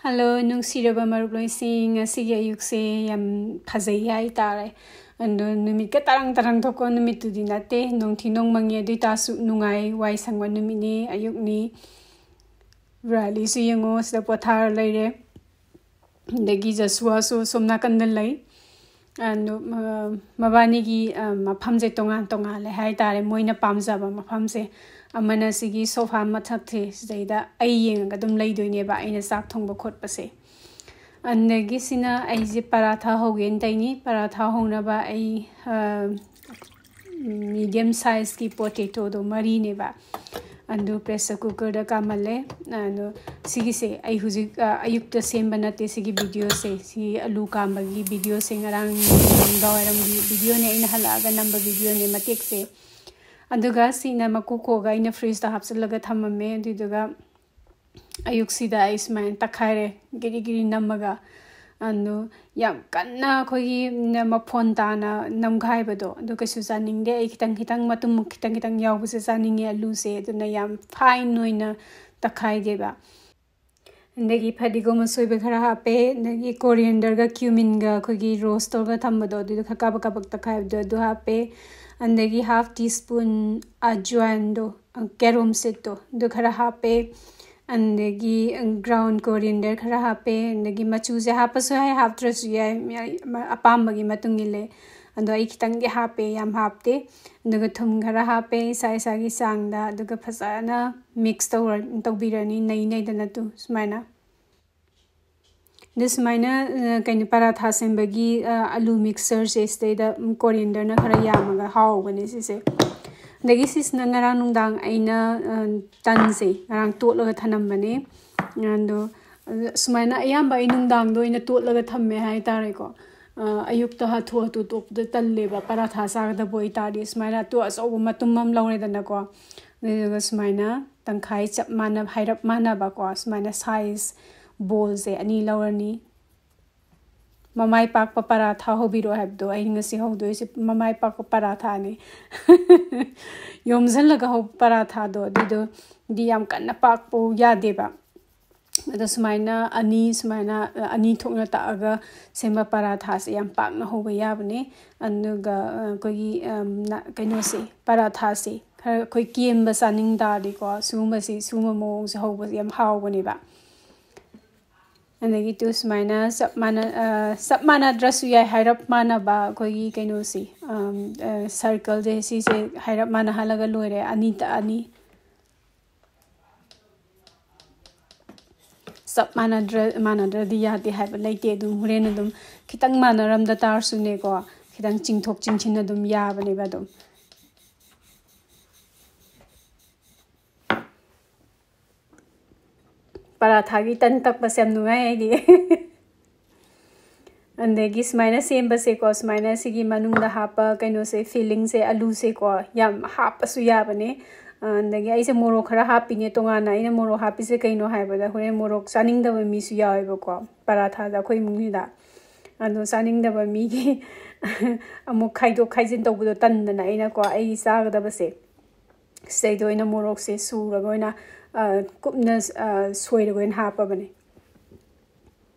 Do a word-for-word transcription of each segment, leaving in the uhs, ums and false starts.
Hello, ꯅꯨꯡꯁꯤꯔꯕ ꯃꯔꯨꯞꯂꯣꯏꯁꯤꯡ, ꯉꯁꯤꯒꯤ ꯑꯌꯨꯛꯁꯦ ꯌꯥꯝ ꯐꯖꯩ ꯍꯥꯏꯇꯥꯔꯦ꯫ ꯑꯗꯣ ꯅꯨꯃꯤꯠꯀ ꯇꯔꯪ ꯇꯔꯪ ꯊꯣꯛꯄ ꯅꯨꯃꯤꯠꯇꯨꯗꯤ ꯅꯠꯇꯦ, ꯅꯣꯡꯊꯤ ꯅꯣꯡꯃꯪꯉꯤ, ꯑꯗꯨ ꯑꯣꯏꯇꯥꯔꯁꯨ ꯅꯨꯡꯉꯥꯏ, ꯋꯥꯏ ꯁꯪꯕ ꯅꯨꯃꯤꯠꯅꯤ, ꯑꯌꯨꯛꯅꯤ꯫ ꯔꯥꯂꯤꯁꯨ ꯌꯦꯡꯉꯣ, ꯁꯤꯗ ꯄꯣꯊꯥꯔ ꯂꯩꯔꯦ꯫ ꯑꯗꯒꯤ ꯖꯁꯨꯋꯥꯁꯨ ꯁꯣꯝ ꯅꯥꯀꯟꯗ ꯂꯩ꯫ ꯑꯗꯣ, ꯑ, ꯃꯕꯥꯅꯤꯒꯤ, ꯑ, ꯃꯐꯝꯁꯦ ꯇꯣꯉꯥꯟ ꯇꯣꯉꯥꯜꯂꯦ ꯍꯥꯏꯇꯥꯔꯦ, ꯃꯣꯏꯅ ꯄꯥꯝꯖꯕ ꯃꯐꯝꯁꯦ꯫ ꯑꯃꯅ ꯁꯤꯒꯤ ꯁꯣꯐꯥ ꯃꯊꯛꯁꯦ, ꯁꯤꯗꯩꯗ ꯑꯩ ꯌꯦꯡꯉꯒ ꯑꯗꯨꯝ ꯂꯩꯗꯣꯏꯅꯦꯕ, ꯑꯩꯅ ꯆꯥꯛ ꯊꯣꯡꯕ ꯈꯣꯠꯄꯁꯦ꯫ ꯑꯗꯒꯤ ꯁꯤꯅ ꯑꯩꯁꯦ ꯄꯔꯥꯊꯥ ꯍꯧꯒꯦꯅ ꯇꯧꯔꯤꯅꯤ꯫ ꯄꯔꯥꯊꯥ ꯍꯧꯅꯕ ꯑꯩ, ꯑ, ꯃꯤꯗꯤꯌꯝ ꯁꯥꯏꯖꯀꯤ ꯄꯣꯇꯦꯇꯣꯗꯣ ꯃꯔꯤꯅꯦꯕ, ꯑꯗꯨ ꯄ꯭ꯔꯦꯁꯔ ꯀꯨꯀꯔꯗ ꯀꯥꯝꯍꯜꯂꯦ꯫ ꯑꯗꯣ ꯁꯤꯒꯤꯁꯦ ꯑꯩ ꯍꯧꯖꯤꯛ, ꯑ, ꯑꯌꯨꯛꯇ ꯁꯦꯝꯕ ꯅꯠꯇꯦ꯫ ꯁꯤꯒꯤ ꯚꯤꯗꯤꯑꯣꯁꯦ, ꯁꯤ ꯑꯂꯨ ꯀꯥꯝꯕꯒꯤ ꯚꯤꯗꯤꯑꯣꯁꯦ ꯉꯔꯥꯡ ꯅꯨꯡꯗꯥꯡꯋꯥꯏꯔꯝꯒꯤ ꯚꯤꯗꯤꯑꯣꯅꯦ, ꯑꯩꯅ ꯍꯜꯂꯛꯑꯒ ꯅꯝꯕ ꯚꯤꯗꯤꯑꯣꯅꯦ ꯃꯇꯦꯛꯁꯦ꯫ ꯑꯗꯨꯒ ꯁꯤꯅ ꯃꯀꯨ ꯈꯣꯛꯑꯒ ꯑꯩꯅ ꯐ꯭ꯔꯤꯖꯇ ꯍꯥꯞꯆꯤꯜꯂꯒ ꯊꯝꯃꯝꯃꯦ꯫ ꯑꯗꯨꯏꯗꯨꯒ ꯑꯌꯨꯛꯁꯤꯗ ꯑꯩ ꯁꯨꯃꯥꯏꯅ ꯇꯛꯈꯥꯏꯔꯦ, ꯒꯤꯔꯤ ꯒꯤꯔꯤ ꯅꯝꯃꯒ꯫ ꯑꯗꯨ ꯌꯥꯝ ꯀꯟꯅ ꯑꯩꯈꯣꯏꯒꯤ ꯅ-, ꯃꯐꯣꯟ ꯇꯥꯅ ꯅꯝꯈꯥꯏꯕꯗꯣ, ꯑꯗꯨ ꯀꯩꯁꯨ ꯆꯥꯅꯤꯡꯗꯦ꯫ ꯑꯩ ꯈꯤꯇꯪ ꯈꯤꯇꯪ, ꯃꯇꯨꯝ ꯈꯤꯇꯪ ꯈꯤꯇꯪ ꯌꯥꯎꯕꯁꯦ ꯆꯥꯅꯤꯡꯉꯦ ꯑꯂꯨꯁꯦ, ꯑꯗꯨꯅ ꯌꯥꯝ ꯐꯥꯏꯟ ꯑꯣꯏꯅ ꯇꯛꯈꯥꯏꯒꯦꯕ꯫ ꯑꯗꯒꯤ ꯐꯗꯤꯒꯣꯝ ꯑꯁꯣꯏꯕ ꯈꯔ ꯍꯥꯞꯄꯦ, ꯑꯗꯒꯤ ꯀꯣꯔꯤꯌꯦꯟꯗꯔꯒ ꯀ꯭ꯌꯨꯃꯤꯟꯒ ꯑꯩꯈꯣꯏꯒꯤ ꯔꯣꯁ ꯇꯧꯔꯒ ꯊꯝꯕꯗꯣ, ꯑꯗꯨꯏꯗꯣ ꯈꯔ ꯀꯥꯕꯛ ꯀꯥꯕꯛ ꯇꯛꯈꯥꯏꯕꯗꯣ ꯑꯗꯨ ꯍꯥꯞꯄꯦ꯫ ꯑꯗꯒꯤ ꯍꯥꯐ ꯇꯤ ꯁ꯭ꯄꯨꯟ ꯑꯖꯋꯥꯏꯟꯗꯣ, ꯀꯦꯔꯣꯝ ꯁꯤꯗꯇꯣ, ꯑꯗꯨ ꯈꯔ ꯍꯥꯞꯄꯦ꯫ ꯑꯗꯒꯤ ꯒ꯭ꯔꯥꯎꯟ ꯀꯣꯔꯤꯌꯦꯟꯗꯔ ꯈꯔ ꯍꯥꯞꯄꯦ꯫ ꯑꯗꯒꯤ ꯃꯆꯨꯁꯦ ꯍꯥꯞꯄꯁꯨ ꯌꯥꯏ, ꯍꯥꯞꯇ꯭ꯔꯁꯨ ꯌꯥꯏ, ꯃꯤ-, ꯑꯄꯥꯝꯕꯒꯤ ꯃꯇꯨꯡ ꯏꯜꯂꯦ꯫ ꯑꯗꯣ ꯑꯩ ꯈꯤꯇꯪꯗꯤ ꯍꯥꯞꯄꯦ, ꯌꯥꯝ ꯍꯥꯞꯇꯦ꯫ ꯑꯗꯨꯒ ꯊꯨꯝ ꯈꯔ ꯍꯥꯞꯄꯦ ꯏꯁꯥ ꯏꯁꯥꯒꯤ ꯆꯥꯡꯗ꯫ ꯑꯗꯨꯒ ꯐꯖꯅ ꯃꯤꯛꯁ ꯇꯧꯔ-, ꯇꯧꯕꯤꯔꯅꯤ, ꯅꯩ ꯅꯩꯗꯅ ꯇꯨ ꯁꯨꯃꯥꯏꯅ꯫ ꯑꯗꯨ ꯁꯨꯃꯥꯏꯅ, ꯑ, ꯀꯩꯅꯣ, ꯄꯔꯥꯊꯥ ꯁꯦꯝꯕꯒꯤ, ꯑ, ꯑꯂꯨ ꯃꯤꯛꯁꯆꯔꯁꯦ ꯁꯤꯗꯩꯗ, ꯎꯝ, ꯀꯣꯔꯤꯌꯦꯟꯗꯔꯅ ꯈꯔ ꯌꯥꯝꯃꯒ ꯍꯥꯎꯕꯅꯦ ꯁꯤꯁꯦ꯫ ꯑꯗꯒꯤ ꯁꯤꯁꯤꯅ ꯉꯔꯥꯡ ꯅꯨꯡꯗꯥꯡ ꯑꯩꯅ, ꯑ, ꯇꯟꯁꯦ ꯉꯔꯥꯡ ꯇꯣꯠꯂꯒ ꯊꯅꯝꯕꯅꯦ꯫ ꯑꯗꯣ, ꯑ, ꯁꯨꯃꯥꯏꯅ ꯑꯌꯥꯝꯕ ꯑꯩ ꯅꯨꯡꯗꯥꯡꯗ ꯑꯣꯏꯅ ꯇꯣꯠꯂꯒ ꯊꯝꯃꯦ ꯍꯥꯏꯇꯥꯔꯦꯀꯣ꯫ ꯑ, ꯑꯌꯨꯛꯇ ꯍꯥꯊꯨ ꯍꯥꯊꯨ ꯇꯣꯠꯄꯗꯣ ꯇꯜꯂꯦꯕ, ꯄꯔꯥꯊꯥ ꯆꯥꯒꯗꯕ ꯑꯣꯏꯇꯥꯔꯗꯤ꯫ ꯁꯨꯃꯥꯏꯅ ꯑꯇꯣ ꯑꯆꯧꯕ ꯃꯇꯨꯝ ꯑꯃ ꯂꯧꯔꯦꯗꯅꯀꯣ, ꯑꯗꯨꯗꯨꯒ ꯁꯨꯃꯥꯏꯅ ꯇꯪꯈꯥꯏ ꯆꯞ ꯃꯥꯟꯅ, ꯍꯥꯏꯔꯞ ꯃꯥꯟꯅꯕꯀꯣ, ꯁꯨꯃꯥꯏꯅ ꯁꯥꯏꯖ ꯕꯣꯜꯁꯦ ꯑꯅꯤ ꯂꯧꯔꯅꯤ꯫ ꯃꯃꯥꯏ ꯄꯥꯛꯄ ꯄꯔꯥꯊꯥ ꯍꯧꯕꯤꯔꯣ ꯍꯥꯏꯕꯗꯣ ꯑꯩ ꯉꯁꯤ ꯍꯧꯗꯣꯏꯁꯦ, ꯃꯃꯥꯏ ꯄꯥꯛꯄ ꯄꯔꯥꯊꯥꯅꯤ꯫ ꯌꯣꯝꯁꯤꯜꯂꯒ ꯍꯧꯕ ꯄꯔꯥꯊꯥꯗꯣ, ꯑꯗꯨꯗꯣꯗꯤ ꯌꯥꯝ ꯀꯟꯅ ꯄꯥꯛꯄ ꯌꯥꯗꯦꯕ꯫ ꯑꯗꯣ ꯁꯨꯃꯥꯏꯅ ꯑꯅꯤ, ꯁꯨꯃꯥꯏꯅ, ꯑ, ꯑꯅꯤ ꯊꯣꯛꯅ ꯇꯛꯑꯒ ꯁꯦꯝꯕ ꯄꯔꯥꯊꯥꯁꯦ ꯌꯥꯝ ꯄꯥꯛꯅ ꯍꯧꯕ ꯌꯥꯕꯅꯦ꯫ ꯑꯗꯨꯒ, ꯑ, ꯑꯩꯈꯣꯏꯒꯤ, ꯑꯝ, ꯅ-, ꯀꯩꯅꯣꯁꯦ, ꯄꯔꯥꯊꯥꯁꯦ ꯈꯔ ꯑꯩꯈꯣꯏ ꯀꯦꯝꯕ ꯆꯥꯅꯤꯡ ꯇꯥꯔꯗꯤꯀꯣ, ꯁꯤꯒꯨꯝꯕꯁꯤ, ꯁꯤꯒꯨꯝꯕ ꯃꯑꯣꯡꯁꯦ ꯍꯧꯕꯁꯦ ꯌꯥꯝ ꯍꯥꯎꯕꯅꯦꯕ꯫ ꯑꯗꯒꯤ ꯇꯨ ꯁꯨꯃꯥꯏꯅ ꯆꯞ ꯃꯥꯟꯅ-, ꯑ, ꯆꯞ ꯃꯥꯟꯅꯗ꯭ꯔꯁꯨ ꯌꯥꯏ, ꯍꯥꯏꯔꯞ ꯃꯥꯟꯅꯕ ꯑꯩꯈꯣꯏꯒꯤ ꯀꯩꯅꯣꯁꯦ, ꯑꯝ, ꯑ, circleꯁꯦ, ꯁꯤꯁꯦ ꯍꯥꯏꯔꯞ ꯃꯥꯟꯅꯍꯜꯂꯒ ꯂꯣꯏꯔꯦ꯫ ꯑꯅꯤ ꯇꯛꯑꯅꯤ꯫ ꯆꯞ ꯃꯥꯟꯅꯗ꯭ꯔ-, ꯃꯥꯟꯅꯗ꯭ꯔꯗꯤ ꯌꯥꯗꯦ ꯍꯥꯏꯕ ꯂꯩꯇꯦ꯫ ꯑꯗꯨꯝ ꯍꯣꯔꯦꯟ ꯑꯗꯨꯝ ꯈꯤꯇꯪ ꯃꯥꯟꯅꯔꯝꯗ ꯇꯥꯔꯁꯨꯅꯦꯀꯣ, ꯈꯤꯇꯪ ꯆꯤꯡꯊꯣꯛ ꯆꯤꯡꯁꯤꯟ ꯑꯗꯨꯝ ꯌꯥꯕꯅꯦꯕ ꯑꯗꯨꯝ꯫ ꯄꯔꯥꯊꯥꯒꯤ ꯇꯟ ꯇꯛꯄꯁꯦ ꯌꯥꯝ ꯅꯨꯡꯉꯥꯏ ꯑꯩꯗꯤ꯫ ꯑꯗꯒꯤ ꯁꯨꯃꯥꯏꯅ ꯁꯦꯝꯕꯁꯦꯀꯣ, ꯁꯨꯃꯥꯏꯅ ꯁꯤꯒꯤ ꯃꯅꯨꯡꯗ ꯍꯥꯞꯄ ꯀꯩꯅꯣꯁꯦ, filling ꯁꯦ, ꯑꯂꯨꯁꯦꯀꯣ, ꯌꯥꯝ ꯍꯥꯞꯄꯁꯨ ꯌꯥꯕꯅꯦ꯫ ꯑ, ꯑꯗꯒꯤ ꯑꯩꯁꯦ ꯃꯣꯔꯣꯛ ꯈꯔ ꯍꯥꯞꯄꯤꯅꯦ ꯇꯣꯉꯥꯟꯅ꯫ ꯑꯩꯅ ꯃꯣꯔꯣꯛ ꯍꯥꯞꯄꯤꯁꯦ ꯀꯩꯅꯣ ꯍꯥꯏꯕꯗ, ꯍꯣꯔꯦꯟ ꯃꯣꯔꯣꯛ ꯆꯥꯅꯤꯡꯗꯕ ꯃꯤꯁꯨ ꯌꯥꯎꯋꯦꯕꯀꯣ ꯄꯔꯥꯊꯥꯗ ꯑꯩꯈꯣꯏ ꯏꯃꯨꯡꯁꯤꯗ꯫ ꯑꯗꯣ ꯆꯥꯅꯤꯡꯗꯕ ꯃꯤꯒꯤ ꯑꯃꯨꯛ ꯈꯥꯏꯗꯣꯛ ꯈꯥꯏꯖꯤꯟ ꯇꯧꯕꯗꯣ ꯇꯟꯗꯅ ꯑꯩꯅꯀꯣ, ꯑꯩ ꯆꯥꯒꯗꯕꯁꯦ ꯁꯤꯗꯩꯗ ꯑꯣꯏꯅ ꯃꯣꯔꯣꯛꯁꯦ ꯁꯨꯔꯒ ꯑꯣꯏꯅ, ꯑ, ꯀꯨꯞꯅ, ꯑ, ꯁꯣꯏꯔꯒ ꯑꯣꯏꯅ ꯍꯥꯞꯄꯕꯅꯦ꯫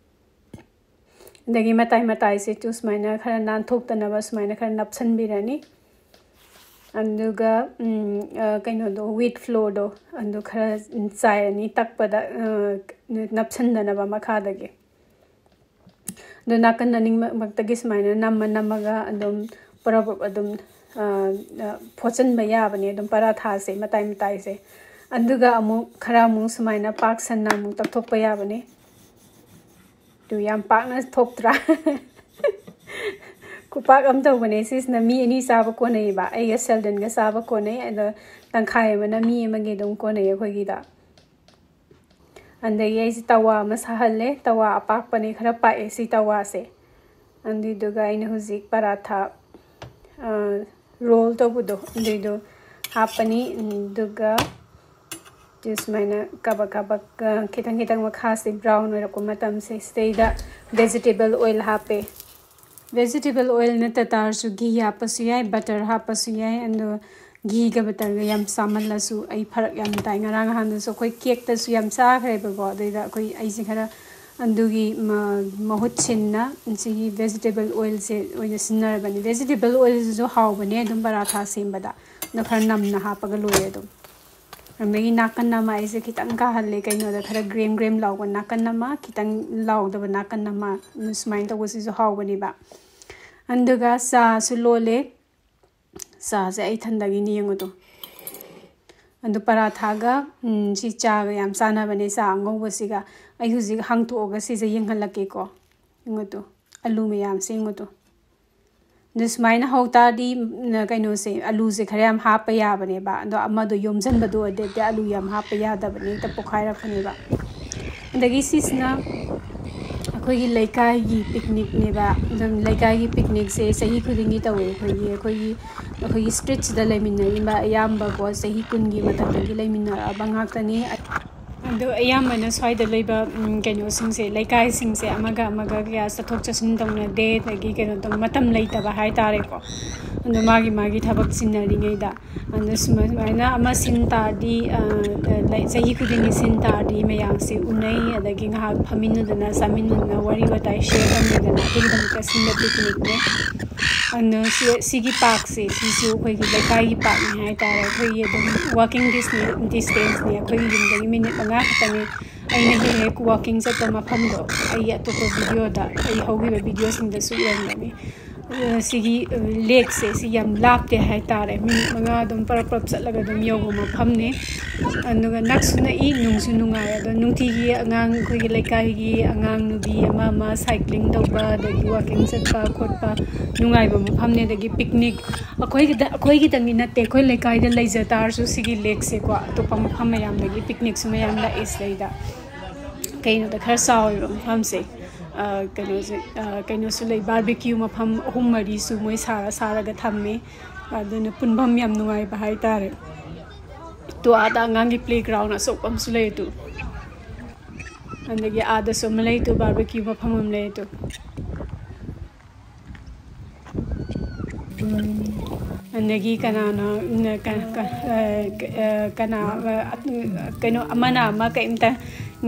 ꯑꯗꯒꯤ ꯃꯇꯥꯏ ꯃꯇꯥꯏꯁꯦ ꯇꯨ ꯁꯨꯃꯥꯏꯅ ꯈꯔ ꯅꯥꯟꯊꯣꯛꯇꯅꯕ ꯁꯨꯃꯥꯏꯅ ꯈꯔ ꯅꯞꯁꯟꯕꯤꯔꯅꯤ꯫ ꯑꯗꯨꯒ, ꯎꯝ, ꯑ, ꯀꯩꯅꯣꯗꯣ, wheat flourꯗꯣ, ꯑꯗꯨ ꯈꯔ ꯆꯥꯏꯔꯅꯤ ꯇꯛꯄꯗ, ꯑ, ꯅꯞꯁꯟꯗꯅꯕ ꯃꯈꯥꯗꯒꯤ꯫ ꯑꯗꯨ ꯅꯥꯀꯟ ꯑꯅꯤꯃꯛꯇꯒꯤ ꯁꯨꯃꯥꯏꯅ ꯅꯝꯃ ꯅꯝꯃꯒ ꯑꯗꯨꯝ ꯄꯔꯞ ꯄꯔꯞ ꯑꯗꯨꯝ, ꯑ, ꯑ, ꯐꯣꯠꯆꯟꯕ ꯌꯥꯕꯅꯦ ꯑꯗꯨꯝ ꯄꯔꯥꯊꯥꯁꯦ ꯃꯇꯥꯏ ꯃꯇꯥꯏꯁꯦ꯫ ꯑꯗꯨꯒ ꯑꯃꯨꯛ ꯈꯔ ꯑꯃꯨꯛ ꯁꯨꯃꯥꯏꯅ ꯄꯥꯛ ꯁꯟꯅ ꯑꯃꯨꯛ ꯇꯛꯊꯣꯛꯄ ꯌꯥꯕꯅꯦ꯫ ꯑꯗꯨ ꯌꯥꯝ ꯄꯥꯛꯅ ꯊꯣꯛꯇ꯭ꯔꯥ? ꯈꯨꯄꯥꯛ ꯑꯃ ꯇꯧꯕꯅꯦ ꯁꯤꯁꯤꯅ꯫ ꯃꯤ ꯑꯅꯤ ꯆꯥꯕ ꯀꯣꯟꯅꯩꯌꯦꯕ, ꯑꯩꯒ ꯁꯦꯜꯗꯟꯒ ꯆꯥꯕ ꯀꯣꯟꯅꯩ꯫ ꯑꯗꯣ ꯇꯪꯈꯥꯏ ꯑꯃꯅ ꯃꯤ ꯑꯃꯒꯤ ꯑꯗꯨꯝ ꯀꯣꯟꯅꯩ ꯑꯩꯈꯣꯏꯒꯤꯗ꯫ ꯑꯗꯒꯤ ꯑꯩꯁꯦ ꯇꯋꯥ ꯑꯃ ꯁꯥꯍꯜꯂꯦ꯫ ꯇꯋꯥ ꯑꯄꯥꯛꯄꯅꯦ, ꯈꯔ ꯄꯥꯛꯑꯦ ꯁꯤ ꯇꯋꯥꯁꯦ꯫ ꯑꯗꯨꯏꯗꯨꯒ ꯑꯩꯅ ꯍꯧꯖꯤꯛ ꯄꯔꯥꯊꯥ, ꯑ, roll ꯇꯧꯕꯗꯣ, ꯑꯗꯨꯏꯗꯣ ꯍꯥꯞꯄꯅꯤ꯫ ꯑꯗꯨꯒ ꯑꯗꯨ ꯁꯨꯃꯥꯏꯅ ꯀꯥꯕꯛ ꯀꯥꯕꯛ, ꯑ, ꯈꯤꯇꯪ ꯈꯤꯇꯪ ꯃꯈꯥꯁꯦ brown ꯑꯣꯏꯔꯛꯄ ꯃꯇꯝꯁꯦ, ꯁꯤꯗꯩꯗ vegetable oil ꯍꯥꯞꯄꯦ꯫ Vegetable oil ꯅꯠꯇ ꯇꯥꯔꯁꯨ ꯘꯤ ꯍꯥꯞꯄꯁꯨ ꯌꯥꯏ, butter ꯍꯥꯞꯄꯁꯨ ꯌꯥꯏ꯫ ꯑꯗꯣ ꯘꯤꯒ ꯕꯇꯔꯒ ꯌꯥꯝ ꯆꯥꯃꯜꯂꯁꯨ ꯑꯩ ꯐꯔꯛ ꯌꯥꯝ ꯇꯥꯏ꯫ ꯉꯔꯥꯡ ꯅꯍꯥꯟꯗꯁꯨ ꯑꯩꯈꯣꯏ ꯀꯦꯛꯇꯁꯨ ꯌꯥꯝ ꯆꯥꯈ꯭ꯔꯦꯕꯀꯣ꯫ ꯑꯗꯨꯗ ꯑꯩꯈꯣꯏ, ꯑꯩꯁꯦ ꯈꯔ ꯑꯗꯨꯒꯤ ꯃ-, ꯃꯍꯨꯠ ꯁꯤꯟꯅ ꯁꯤꯒꯤ vegetable oilꯁꯦ ꯑꯣꯏꯅ ꯁꯤꯖꯤꯟꯅꯔꯕꯅꯤ꯫ Vegetable oilꯁꯤꯁꯨ ꯍꯥꯎꯕꯅꯦ ꯑꯗꯨꯝ ꯄꯔꯥꯊꯥ ꯁꯦꯝꯕꯗ꯫ ꯑꯗꯣ ꯈꯔ ꯅꯝꯅ ꯍꯥꯞꯄꯒ ꯂꯣꯏꯔꯦ ꯑꯗꯨꯝ꯫ ꯑꯗꯒꯤ ꯅꯥꯀꯟ ꯑꯃ ꯑꯩꯁꯦ ꯈꯤꯇꯪ ꯀꯥꯍꯜꯂꯦ꯫ ꯀꯩꯅꯣꯗ ꯈꯔ ꯒ꯭ꯔꯦꯝ ꯒ꯭ꯔꯦꯝ ꯂꯥꯎꯕ ꯅꯥꯀꯟ ꯑꯃ, ꯈꯤꯇꯪ ꯂꯥꯎꯗꯕ ꯅꯥꯀꯟ ꯑꯃ, ꯁꯨꯃꯥꯏꯅ ꯇꯧꯕꯁꯤꯁꯨ ꯍꯥꯎꯕꯅꯦꯕ꯫ ꯑꯗꯨꯒ ꯆꯥꯁꯨ ꯂꯣꯜꯂꯦ꯫ ꯆꯥꯁꯦ ꯑꯩ ꯊꯟꯗꯒꯤꯅꯤ ꯌꯦꯡꯉꯨꯗꯣ꯫ ꯑꯗꯨ ꯄꯔꯥꯊꯥꯒ, ꯎꯝ, ꯁꯤ ꯆꯥꯒ ꯌꯥꯝ ꯆꯥꯟꯅꯕꯅꯦ, ꯆꯥ ꯑꯉꯧꯕꯁꯤꯒ꯫ ꯑꯩ ꯍꯧꯖꯤꯛ ꯍꯥꯡꯇꯣꯛꯑꯒ ꯁꯤꯁꯦ ꯌꯦꯡꯍꯜꯂꯛꯀꯦꯀꯣ꯫ ꯌꯦꯡꯉꯨꯗꯣ, ꯑꯂꯨ ꯃꯌꯥꯝꯁꯦ ꯌꯦꯡꯉꯨꯗꯣ꯫ ꯑꯗꯨ ꯁꯨꯃꯥꯏꯅ ꯍꯧ ꯇꯥꯔꯗꯤ, ꯎꯝ, ꯀꯩꯅꯣꯁꯦ, ꯑꯂꯨꯁꯦ ꯈꯔ ꯌꯥꯝ ꯍꯥꯞꯄ ꯌꯥꯕꯅꯦꯕ꯫ ꯑꯗꯣ ꯑꯃꯗꯣ ꯌꯣꯝꯁꯤꯟꯕꯗꯣ ꯑꯣꯏꯗꯗꯤ ꯑꯂꯨ ꯌꯥꯝ ꯍꯥꯞꯄ ꯌꯥꯗꯕꯅꯦ, ꯍꯦꯛꯇ ꯄꯣꯛꯈꯥꯏꯔꯛꯄꯅꯦꯕ꯫ ꯑꯗꯒꯤ ꯁꯤꯁꯤꯅ ꯑꯩꯈꯣꯏꯒꯤ ꯂꯩꯀꯥꯏꯒꯤ ꯄꯤꯛꯅꯤꯛꯅꯦꯕ꯫ ꯑꯗꯨꯝ ꯂꯩꯀꯥꯏꯒꯤ ꯄꯤꯛꯅꯤꯛꯁꯦ ꯆꯍꯤ ꯈꯨꯗꯤꯡꯒꯤ ꯇꯧꯋꯦ꯫ ꯑꯩꯈꯣꯏꯒꯤ, ꯑꯩꯈꯣꯏꯒꯤ, ꯑꯩꯈꯣꯏꯒꯤ ꯁ꯭ꯇ꯭ꯔꯤꯠꯁꯤꯗ ꯂꯩꯃꯤꯟꯅꯔꯤꯕ ꯑꯌꯥꯝꯕꯀꯣ, ꯆꯍꯤ ꯀꯨꯟꯒꯤ ꯃꯊꯛꯇꯒꯤ ꯂꯩꯃꯤꯟꯅꯔꯛꯑꯕ ꯉꯥꯛꯇꯅꯤ꯫ ꯑꯗꯣ ꯑꯌꯥꯝꯕꯅ ꯁ꯭ꯋꯥꯏꯗ ꯂꯩꯕ, ꯎꯝ, ꯀꯩꯅꯣꯁꯤꯡꯁꯦ, ꯂꯩꯀꯥꯏꯁꯤꯡꯁꯦ ꯑꯃꯒ ꯑꯃꯒ ꯀꯌꯥ ꯆꯠꯊꯣꯛ ꯆꯠꯁꯤꯟ ꯇꯧꯅꯗꯦ, ꯑꯗꯒꯤ ꯀꯩꯅꯣ ꯇꯧ-, ꯃꯇꯝ ꯂꯩꯇꯕ ꯍꯥꯏꯇꯥꯔꯦꯀꯣ꯫ ꯑꯗꯣ ꯃꯥꯒꯤ ꯃꯥꯒꯤ ꯊꯕꯛ ꯆꯤꯟꯅꯔꯤꯉꯩꯗ꯫ ꯑꯗꯣ ꯁꯨꯃꯥꯏ-, ꯁꯨꯃꯥꯏꯅ ꯑꯃ ꯁꯤꯟ ꯇꯥꯔꯗꯤ, ꯑ, ꯂꯩ-, ꯆꯍꯤ ꯈꯨꯗꯤꯡꯒꯤ ꯁꯤꯟ ꯇꯥꯔꯗꯤ ꯃꯌꯥꯝꯁꯦ ꯎꯅꯩ, ꯑꯗꯒꯤ ꯉꯥꯏꯍꯥꯛ ꯐꯝꯃꯤꯟꯅꯗꯅ, ꯆꯥꯃꯤꯟꯅꯗꯅ, ꯋꯥꯔꯤ ꯋꯥꯇꯥꯏ ꯁꯤꯌꯔ ꯇꯧꯅꯗꯅ ꯑꯗꯨꯒꯤꯗꯃꯛꯇ ꯁꯤꯟꯕ ꯄꯤꯛꯅꯤꯛꯅꯦ꯫ ꯑꯗꯣ ꯁꯤ, ꯁꯤꯒꯤ ꯄꯥꯔꯛꯁꯦ, ꯁꯤꯁꯨ ꯑꯩꯈꯣꯏꯒꯤ ꯂꯩꯀꯥꯏꯒꯤ ꯄꯥꯔꯛꯅꯦ ꯍꯥꯏꯇꯥꯔꯦ꯫ ꯑꯩꯈꯣꯏꯒꯤ ꯑꯗꯨꯝ walking distance-ꯅꯦ, distance-ꯅꯦ, ꯑꯩꯈꯣꯏꯒꯤ ꯌꯨꯝꯗꯒꯤ ꯃꯤꯅꯤꯠ ꯃꯉꯥ ꯈꯛꯇꯅꯤ꯫ ꯑꯩꯅ ꯍꯦꯛ ꯍꯦꯛ walking ꯆꯠꯄ ꯃꯐꯝꯗꯣ, ꯑꯩ ꯑꯇꯣꯞꯄ video-ꯗ, ꯑꯩ ꯍꯧꯈꯤꯕ video-ꯁꯤꯡꯗꯁꯨ ꯎꯔꯝꯒꯅꯤ꯫ ꯑ, ꯁꯤꯒꯤ, ꯑ, lake-ꯁꯦ, ꯁꯤ ꯌꯥꯝ ꯂꯥꯞꯇꯦ ꯍꯥꯏꯇꯥꯔꯦ꯫ ꯃꯤꯅꯤꯠ ꯃꯉꯥ ꯑꯗꯨꯝ ꯄꯔꯞ ꯄꯔꯞ ꯆꯠꯂꯒ ꯑꯗꯨꯝ ꯌꯧꯕ ꯃꯐꯝꯅꯤ꯫ ꯑꯗꯨꯒ ꯅꯛꯁꯨ ꯅꯛꯏ, ꯅꯨꯡꯁꯨ ꯅꯨꯡꯉꯥꯏ꯫ ꯑꯗꯣ ꯅꯨꯡꯇꯤꯒꯤ ꯑꯉꯥꯡ, ꯑꯩꯈꯣꯏꯒꯤ ꯂꯩꯀꯥꯏꯒꯤ ꯑꯉꯥꯡ ꯅꯨꯕꯤ ꯑꯃ ꯑꯃ cycling ꯇꯧꯕ, ꯑꯗꯒꯤ walking ꯆꯠꯄ ꯈꯣꯠꯄ ꯅꯨꯡꯉꯥꯏꯕ ꯃꯐꯝꯅꯤ꯫ ꯑꯗꯒꯤ picnic, ꯑꯩꯈꯣꯏꯒꯤꯗ-, ꯑꯩꯈꯣꯏꯒꯤꯗꯪꯒꯤ ꯅꯠꯇꯦ, ꯑꯩꯈꯣꯏ ꯂꯩꯀꯥꯏꯗ ꯂꯩꯖ ꯇꯥꯔꯁꯨ ꯁꯤꯒꯤ lake-ꯁꯦꯀꯣ, ꯑꯇꯣꯞꯄ ꯃꯐꯝ ꯃꯌꯥꯝꯗꯒꯤ picnic-ꯁꯨ ꯃꯌꯥꯝ ꯂꯥꯛꯑꯦ ꯁꯤꯗꯩꯗ꯫ ꯀꯩꯅꯣꯗ ꯈꯔ ꯆꯥꯎꯋꯦꯕ ꯃꯐꯝꯁꯦ꯫ ꯑ, ꯀꯩꯅꯣꯁꯦ, ꯑ, ꯀꯩꯅꯣꯁꯨ ꯂꯩ, barbecue ꯃꯐꯝ ꯑꯍꯨꯝ ꯃꯔꯤꯁꯨ ꯃꯣꯏ ꯁꯥꯔ ꯁꯥꯔꯒ ꯊꯝꯃꯦ꯫ ꯑꯗꯨꯅ ꯄꯨꯟꯐꯝ ꯌꯥꯝ ꯅꯨꯡꯉꯥꯏꯕ ꯍꯥꯏꯇꯥꯔꯦ꯫ ꯇꯣ, ꯑꯥꯗ ꯑꯉꯥꯡꯒꯤ playground ꯑꯆꯧꯕ ꯑꯃꯁꯨ ꯂꯩ ꯇꯨ꯫ ꯑꯗꯒꯤ ꯑꯥꯗꯁꯨ ꯑꯃ ꯂꯩ ꯇꯨ, barbecue ꯃꯐꯝ ꯑꯃ ꯂꯩ ꯇꯨ꯫ ꯑꯗꯒꯤ ꯀꯅꯥꯅꯣ, ꯎꯝ, ꯀ-, ꯀ-, ꯑ, ꯀ-, ꯑ, ꯀꯅꯥ, ꯑ, ꯀꯩꯅꯣ, ꯑꯃꯅ ꯑꯃ ꯀꯩꯝꯇ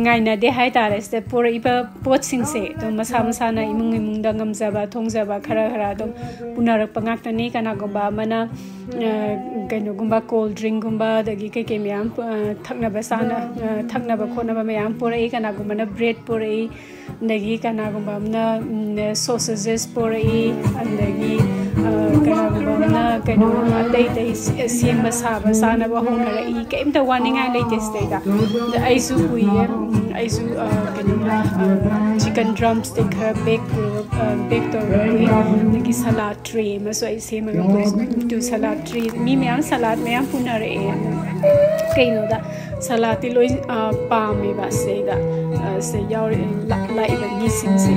ꯉꯥꯏꯅꯗꯦ ꯍꯥꯏꯇꯥꯔꯦ꯫ ꯁꯤꯗ ꯄꯨꯔꯛꯏꯕ ꯄꯣꯠꯁꯤꯡꯁꯦ ꯑꯗꯨꯝ ꯃꯁꯥ ꯃꯁꯥꯅ ꯏꯃꯨꯡ ꯏꯃꯨꯡꯗ ꯉꯝꯖꯕ ꯊꯣꯡꯖꯕ ꯈꯔ ꯈꯔ ꯑꯗꯨꯝ ꯄꯨꯅꯔꯛꯄ ꯉꯥꯛꯇꯅꯤ꯫ ꯀꯅꯥꯒꯨꯝꯕ ꯑꯃꯅ, ꯑ, ꯀꯩꯅꯣꯒꯨꯝꯕ, cold drink ꯀꯨꯝꯕ, ꯑꯗꯒꯤ ꯀꯩꯀꯩ ꯃꯌꯥꯝ, ꯑ, ꯊꯛꯅꯕ ꯆꯥꯅ-, ꯑ, ꯊꯛꯅꯕ ꯈꯣꯠꯅꯕ ꯃꯌꯥꯝ ꯄꯨꯔꯛꯏ꯫ ꯀꯅꯥꯒꯨꯝꯕꯅ bread ꯄꯨꯔꯛꯏ, ꯑꯗꯒꯤ ꯀꯅꯥꯒꯨꯝꯕ ꯑꯃꯅ, ꯎꯝ, sausages ꯄꯣꯔꯛꯏ, ꯑꯗꯒꯤ, ꯑ, ꯀꯅꯥꯒꯨꯝꯕ ꯑꯃꯅ ꯀꯩꯅꯣ ꯑꯇꯩ ꯑꯇꯩ ꯁꯦ-, ꯁꯦꯝꯕ ꯁꯥꯕ ꯆꯥꯅꯕ ꯍꯧꯅꯔꯛꯏ꯫ ꯀꯩꯝꯇ ꯋꯥꯅꯤꯡꯉꯥꯏ ꯂꯩꯇꯦ ꯁꯤꯗꯩꯗ꯫ ꯑꯗ ꯑꯩꯁꯨ ꯀꯨꯏꯌꯦ, ꯎꯝ, ꯑꯩꯁꯨ, ꯑ, ꯀꯩꯅꯣ, ꯑ, chicken drumstick ꯈꯔ bake ꯇꯧꯔ-, ꯑ, bake ꯇꯧꯔꯛꯏ, ꯑꯗꯒꯤ salad tray ꯑꯃꯁꯨ ꯑꯩ ꯁꯦꯝꯃꯒ ꯄꯨꯔꯛꯏ꯫ ꯇꯨ salad tray, ꯃꯤ ꯃꯌꯥꯝ salad ꯃꯌꯥꯝ ꯄꯨꯅꯔꯛꯑꯦ꯫ ꯑꯗꯨ ꯀꯩꯅꯣꯗ salad ꯇꯤ ꯂꯣꯏ, ꯑ, ꯄꯥꯝꯃꯦꯕ ꯁꯤꯗꯩꯗ, ꯑ, ꯁꯤꯗ ꯌꯥꯎꯔꯤ-, ꯂꯥ-, ꯂꯥꯛꯏꯕ ꯃꯤꯁꯤꯡꯁꯦ꯫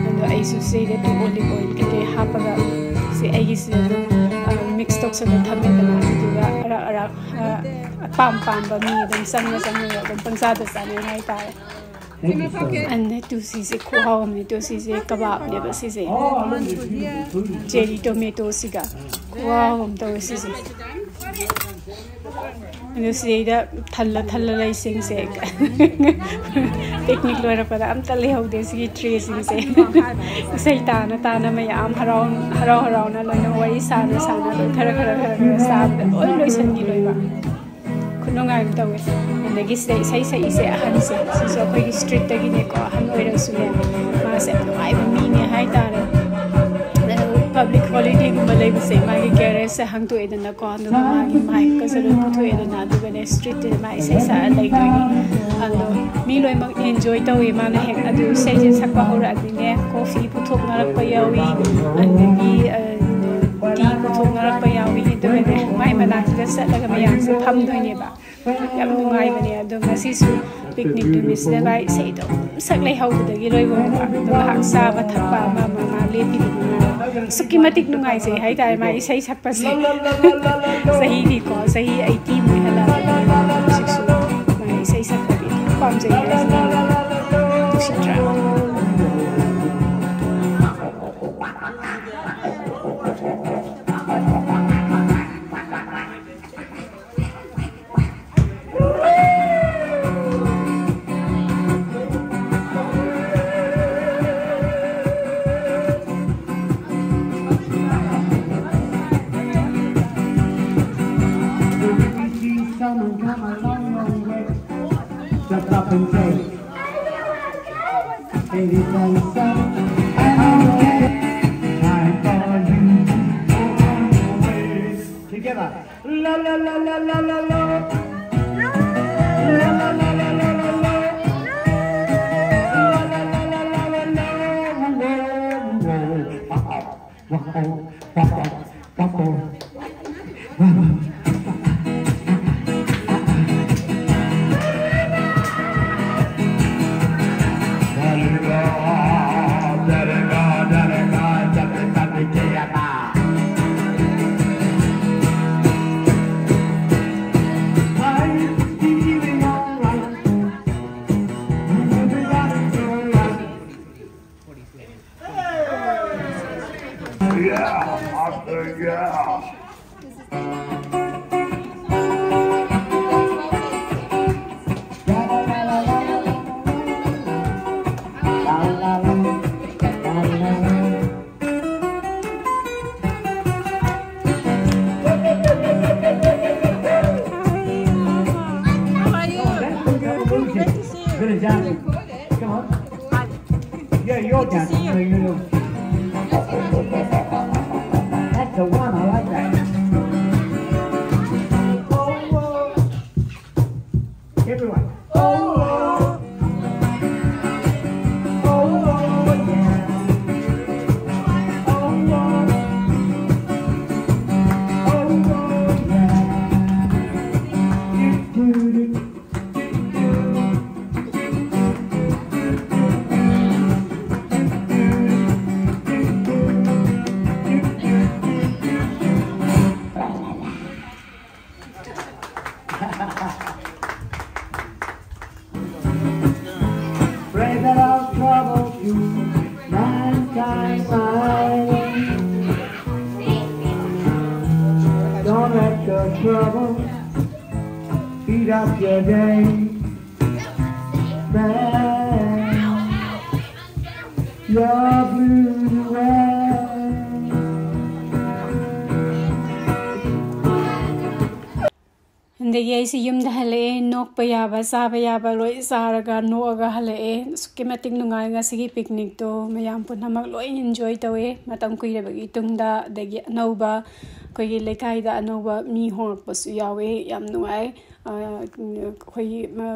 ꯑꯗꯣ ꯑꯩꯁꯨ ꯁꯤꯗꯩꯗ ꯑꯗꯨꯝ olive oil ꯀꯩꯀꯩ ꯍꯥꯞꯄꯒ ꯁꯤ ꯑꯩꯒꯤꯁꯤꯗ ꯑꯗꯨꯝ, ꯑ, mix ꯇꯧꯁꯜꯂ ꯊꯝꯃꯦꯗꯅ꯫ ꯑꯗꯨꯗꯨꯒ ꯑꯔꯥꯛ ꯑꯔꯥꯛ, ꯑ, ꯑꯄꯥꯝ ꯄꯥꯝꯕ ꯃꯤ ꯑꯗꯨꯝ ꯆꯪꯉ ꯆꯪꯉꯒ ꯑꯗꯨꯝ ꯄꯪꯆꯥꯗ ꯆꯥꯅꯩ ꯍꯥꯏꯇꯥꯔꯦ꯫ ꯑꯗꯩ ꯇꯨ ꯁꯤꯁꯦ ꯈꯨꯍꯥꯎ ꯑꯃꯅꯤ꯫ ꯇꯨ ꯁꯤꯁꯦ ꯀꯕꯥꯕꯅꯦꯕ ꯁꯤꯁꯦ꯫ Cherry tomato ꯁꯤꯒ ꯈꯨꯍꯥꯎ ꯑꯃ ꯇꯧꯋꯦ ꯁꯤꯁꯦ꯫ ꯑꯗꯨ ꯁꯤꯗꯩꯗ ꯊꯜꯂ ꯊꯜꯂ ꯂꯩꯁꯤꯡꯁꯦ꯫ Picnic ꯂꯣꯏꯔꯛꯄꯗ ꯑꯝꯇ ꯂꯩꯍꯧꯗꯦ ꯁꯤꯒꯤ tray ꯁꯤꯡꯁꯦ꯫ ꯏꯁꯩ ꯇꯥꯅ ꯇꯥꯅ ꯃꯌꯥꯝ ꯍꯔꯥꯎ, ꯍꯔꯥꯎ ꯍꯔꯥꯎꯅ ꯂꯣꯏꯅ ꯋꯥꯔꯤ ꯁꯥꯅ ꯁꯥꯅ ꯂꯣꯏ ꯈꯔ ꯈꯔ ꯈꯔ ꯈꯔ ꯆꯥꯕꯗ ꯂꯣꯏ ꯂꯣꯏꯁꯤꯟꯈꯤ ꯂꯣꯏꯕ꯫ ꯈꯨꯅꯨꯡꯉꯥꯏ ꯑꯃ ꯇꯧꯋꯦ꯫ ꯑꯗꯒꯤ ꯁꯤꯗ ꯏꯁꯩ ꯁꯛꯏꯁꯦ ꯑꯍꯟꯁꯦ, ꯁꯤꯁꯨ ꯑꯩꯈꯣꯏꯒꯤ street ꯇꯒꯤꯅꯦꯀꯣ, ꯑꯍꯟ ꯑꯣꯏꯔꯁꯨꯅꯦ, ꯃꯥꯁꯦ ꯌꯥꯝ ꯅꯨꯡꯉꯥꯏꯕ ꯃꯤꯅꯦ ꯍꯥꯏꯇꯥꯔꯦ꯫ ꯑꯗꯨ public holiday ꯒꯨꯝꯕ ꯂꯩꯕꯁꯦ ꯃꯥꯒꯤ garage ꯁꯦ ꯍꯥꯡꯗꯣꯛꯑꯦꯗꯅꯀꯣ, ꯑꯗꯨꯒ ꯃꯥꯒꯤ mic ꯀꯁꯦ ꯂꯣꯏ ꯄꯨꯊꯣꯛꯑꯦꯗꯅ, ꯑꯗꯨꯒꯅꯦ street ꯇ ꯃꯥ ꯏꯁꯩ ꯁꯛꯑ ꯂꯩꯗꯣꯏꯅꯤ꯫ ꯑꯗꯣ ꯃꯤ ꯂꯣꯏꯅꯃꯛ enjoy ꯇꯧꯋꯤ꯫ ꯃꯥꯅ ꯍꯦꯛ ꯑꯗꯨ ꯏꯁꯩꯁꯦ ꯁꯛꯄ ꯍꯧꯔꯛꯑꯗꯤꯅꯦ, coffee ꯄꯨꯊꯣꯛꯅꯔꯛꯄ ꯌꯥꯎꯏ, ꯑꯗꯒꯤ, ꯑ, tea ꯄꯨꯊꯣꯛꯅꯔꯛꯄ ꯌꯥꯎꯏ꯫ ꯑꯗꯨꯒꯅꯦ ꯃꯥꯏ ꯃꯅꯥꯛꯁꯤꯗ ꯆꯠꯂꯒ ꯃꯌꯥꯝꯁꯦ ꯐꯝꯗꯣꯏꯅꯦꯕ꯫ ꯌꯥꯝ ꯅꯨꯡꯉꯥꯏꯕꯅꯦ꯫ ꯑꯗꯣ ꯉꯁꯤꯁꯨ picnic ꯅꯨꯃꯤꯠꯁꯤꯗ ꯃꯥꯏ ꯏꯁꯩꯗꯣ ꯑꯗꯨꯝ ꯁꯛ ꯂꯩꯍꯧꯕꯗꯒꯤ ꯂꯣꯏꯕ ꯐꯥꯎꯕ ꯑꯗꯣ ꯉꯥꯏꯍꯥꯛ ꯆꯥꯕ ꯊꯛꯄ ꯑꯃ ꯑꯃ ꯃꯥ ꯂꯦꯞꯄꯤꯗꯨ ꯃꯉꯥꯏꯔꯦ꯫ ꯑꯁꯨꯛꯀꯤ ꯃꯇꯤꯛ ꯅꯨꯡꯉꯥꯏꯖꯩ ꯍꯥꯏꯇꯥꯔꯦ ꯃꯥ ꯏꯁꯩ ꯁꯛꯄꯁꯦ꯫ ꯆꯍꯤꯗꯤꯀꯣ, ꯆꯍꯤ eighty ꯃꯨꯛ ꯍꯦꯜꯂꯛꯑꯕꯅꯤ꯫ ꯍꯧꯖꯤꯛꯁꯨ ꯃꯥ ꯏꯁꯩ ꯁꯛꯄꯗꯤ ꯌꯥꯝ ꯄꯥꯝꯖꯩ ꯍꯥꯏꯁꯤꯅꯤ꯫ ꯅꯨꯡꯁꯤꯗ꯭ꯔꯥ? Baby, tell me something. I don't care. Time for you to go on your way. Together. La la la la la la la. La la la la la la la. La la la la la la la. Whoa, whoa, whoa. Whoa, whoa, whoa, whoa. Yeah, I say yeah. Come on. Yeah, your dad. You know. That's the one. I like that. Oh, oh. Everyone. Oh, oh. Oh, oh, yeah. Oh, oh. Oh, oh, yeah. Do, do, do. Pray that our troubles keep mankind silent. Don't let your troubles eat up your day. Your blue way. ꯑꯗꯒꯤ ꯑꯩꯁꯦ ꯌꯨꯝꯗ ꯍꯜꯂꯛꯑꯦ, ꯅꯣꯛꯄ ꯌꯥꯕ, ꯆꯥꯕ ꯌꯥꯕ ꯂꯣꯏ ꯆꯥꯔꯒ ꯅꯣꯛꯑꯒ ꯍꯜꯂꯛꯑꯦ꯫ ꯑꯁꯨꯛꯀꯤ ꯃꯇꯤꯛ ꯅꯨꯡꯉꯥꯏ ꯉꯁꯤꯒꯤ ꯄꯤꯛꯅꯤꯛꯇꯣ꯫ ꯃꯌꯥꯝ ꯄꯨꯝꯅꯃꯛ ꯂꯣꯏ ꯏꯟꯖꯣꯏ ꯇꯧꯋꯦ꯫ ꯃꯇꯝ ꯀꯨꯏꯔꯕꯒꯤ ꯇꯨꯡꯗ, ꯑꯗꯒꯤ ꯑꯅꯧꯕ ꯑꯩꯈꯣꯏꯒꯤ ꯂꯩꯀꯥꯏꯗ ꯑꯅꯧꯕ ꯃꯤ ꯍꯣꯡꯂꯛꯄꯁꯨ ꯌꯥꯎꯋꯦ꯫ ꯌꯥꯝ ꯅꯨꯡꯉꯥꯏ꯫ ꯑꯩꯈꯣꯏꯒꯤ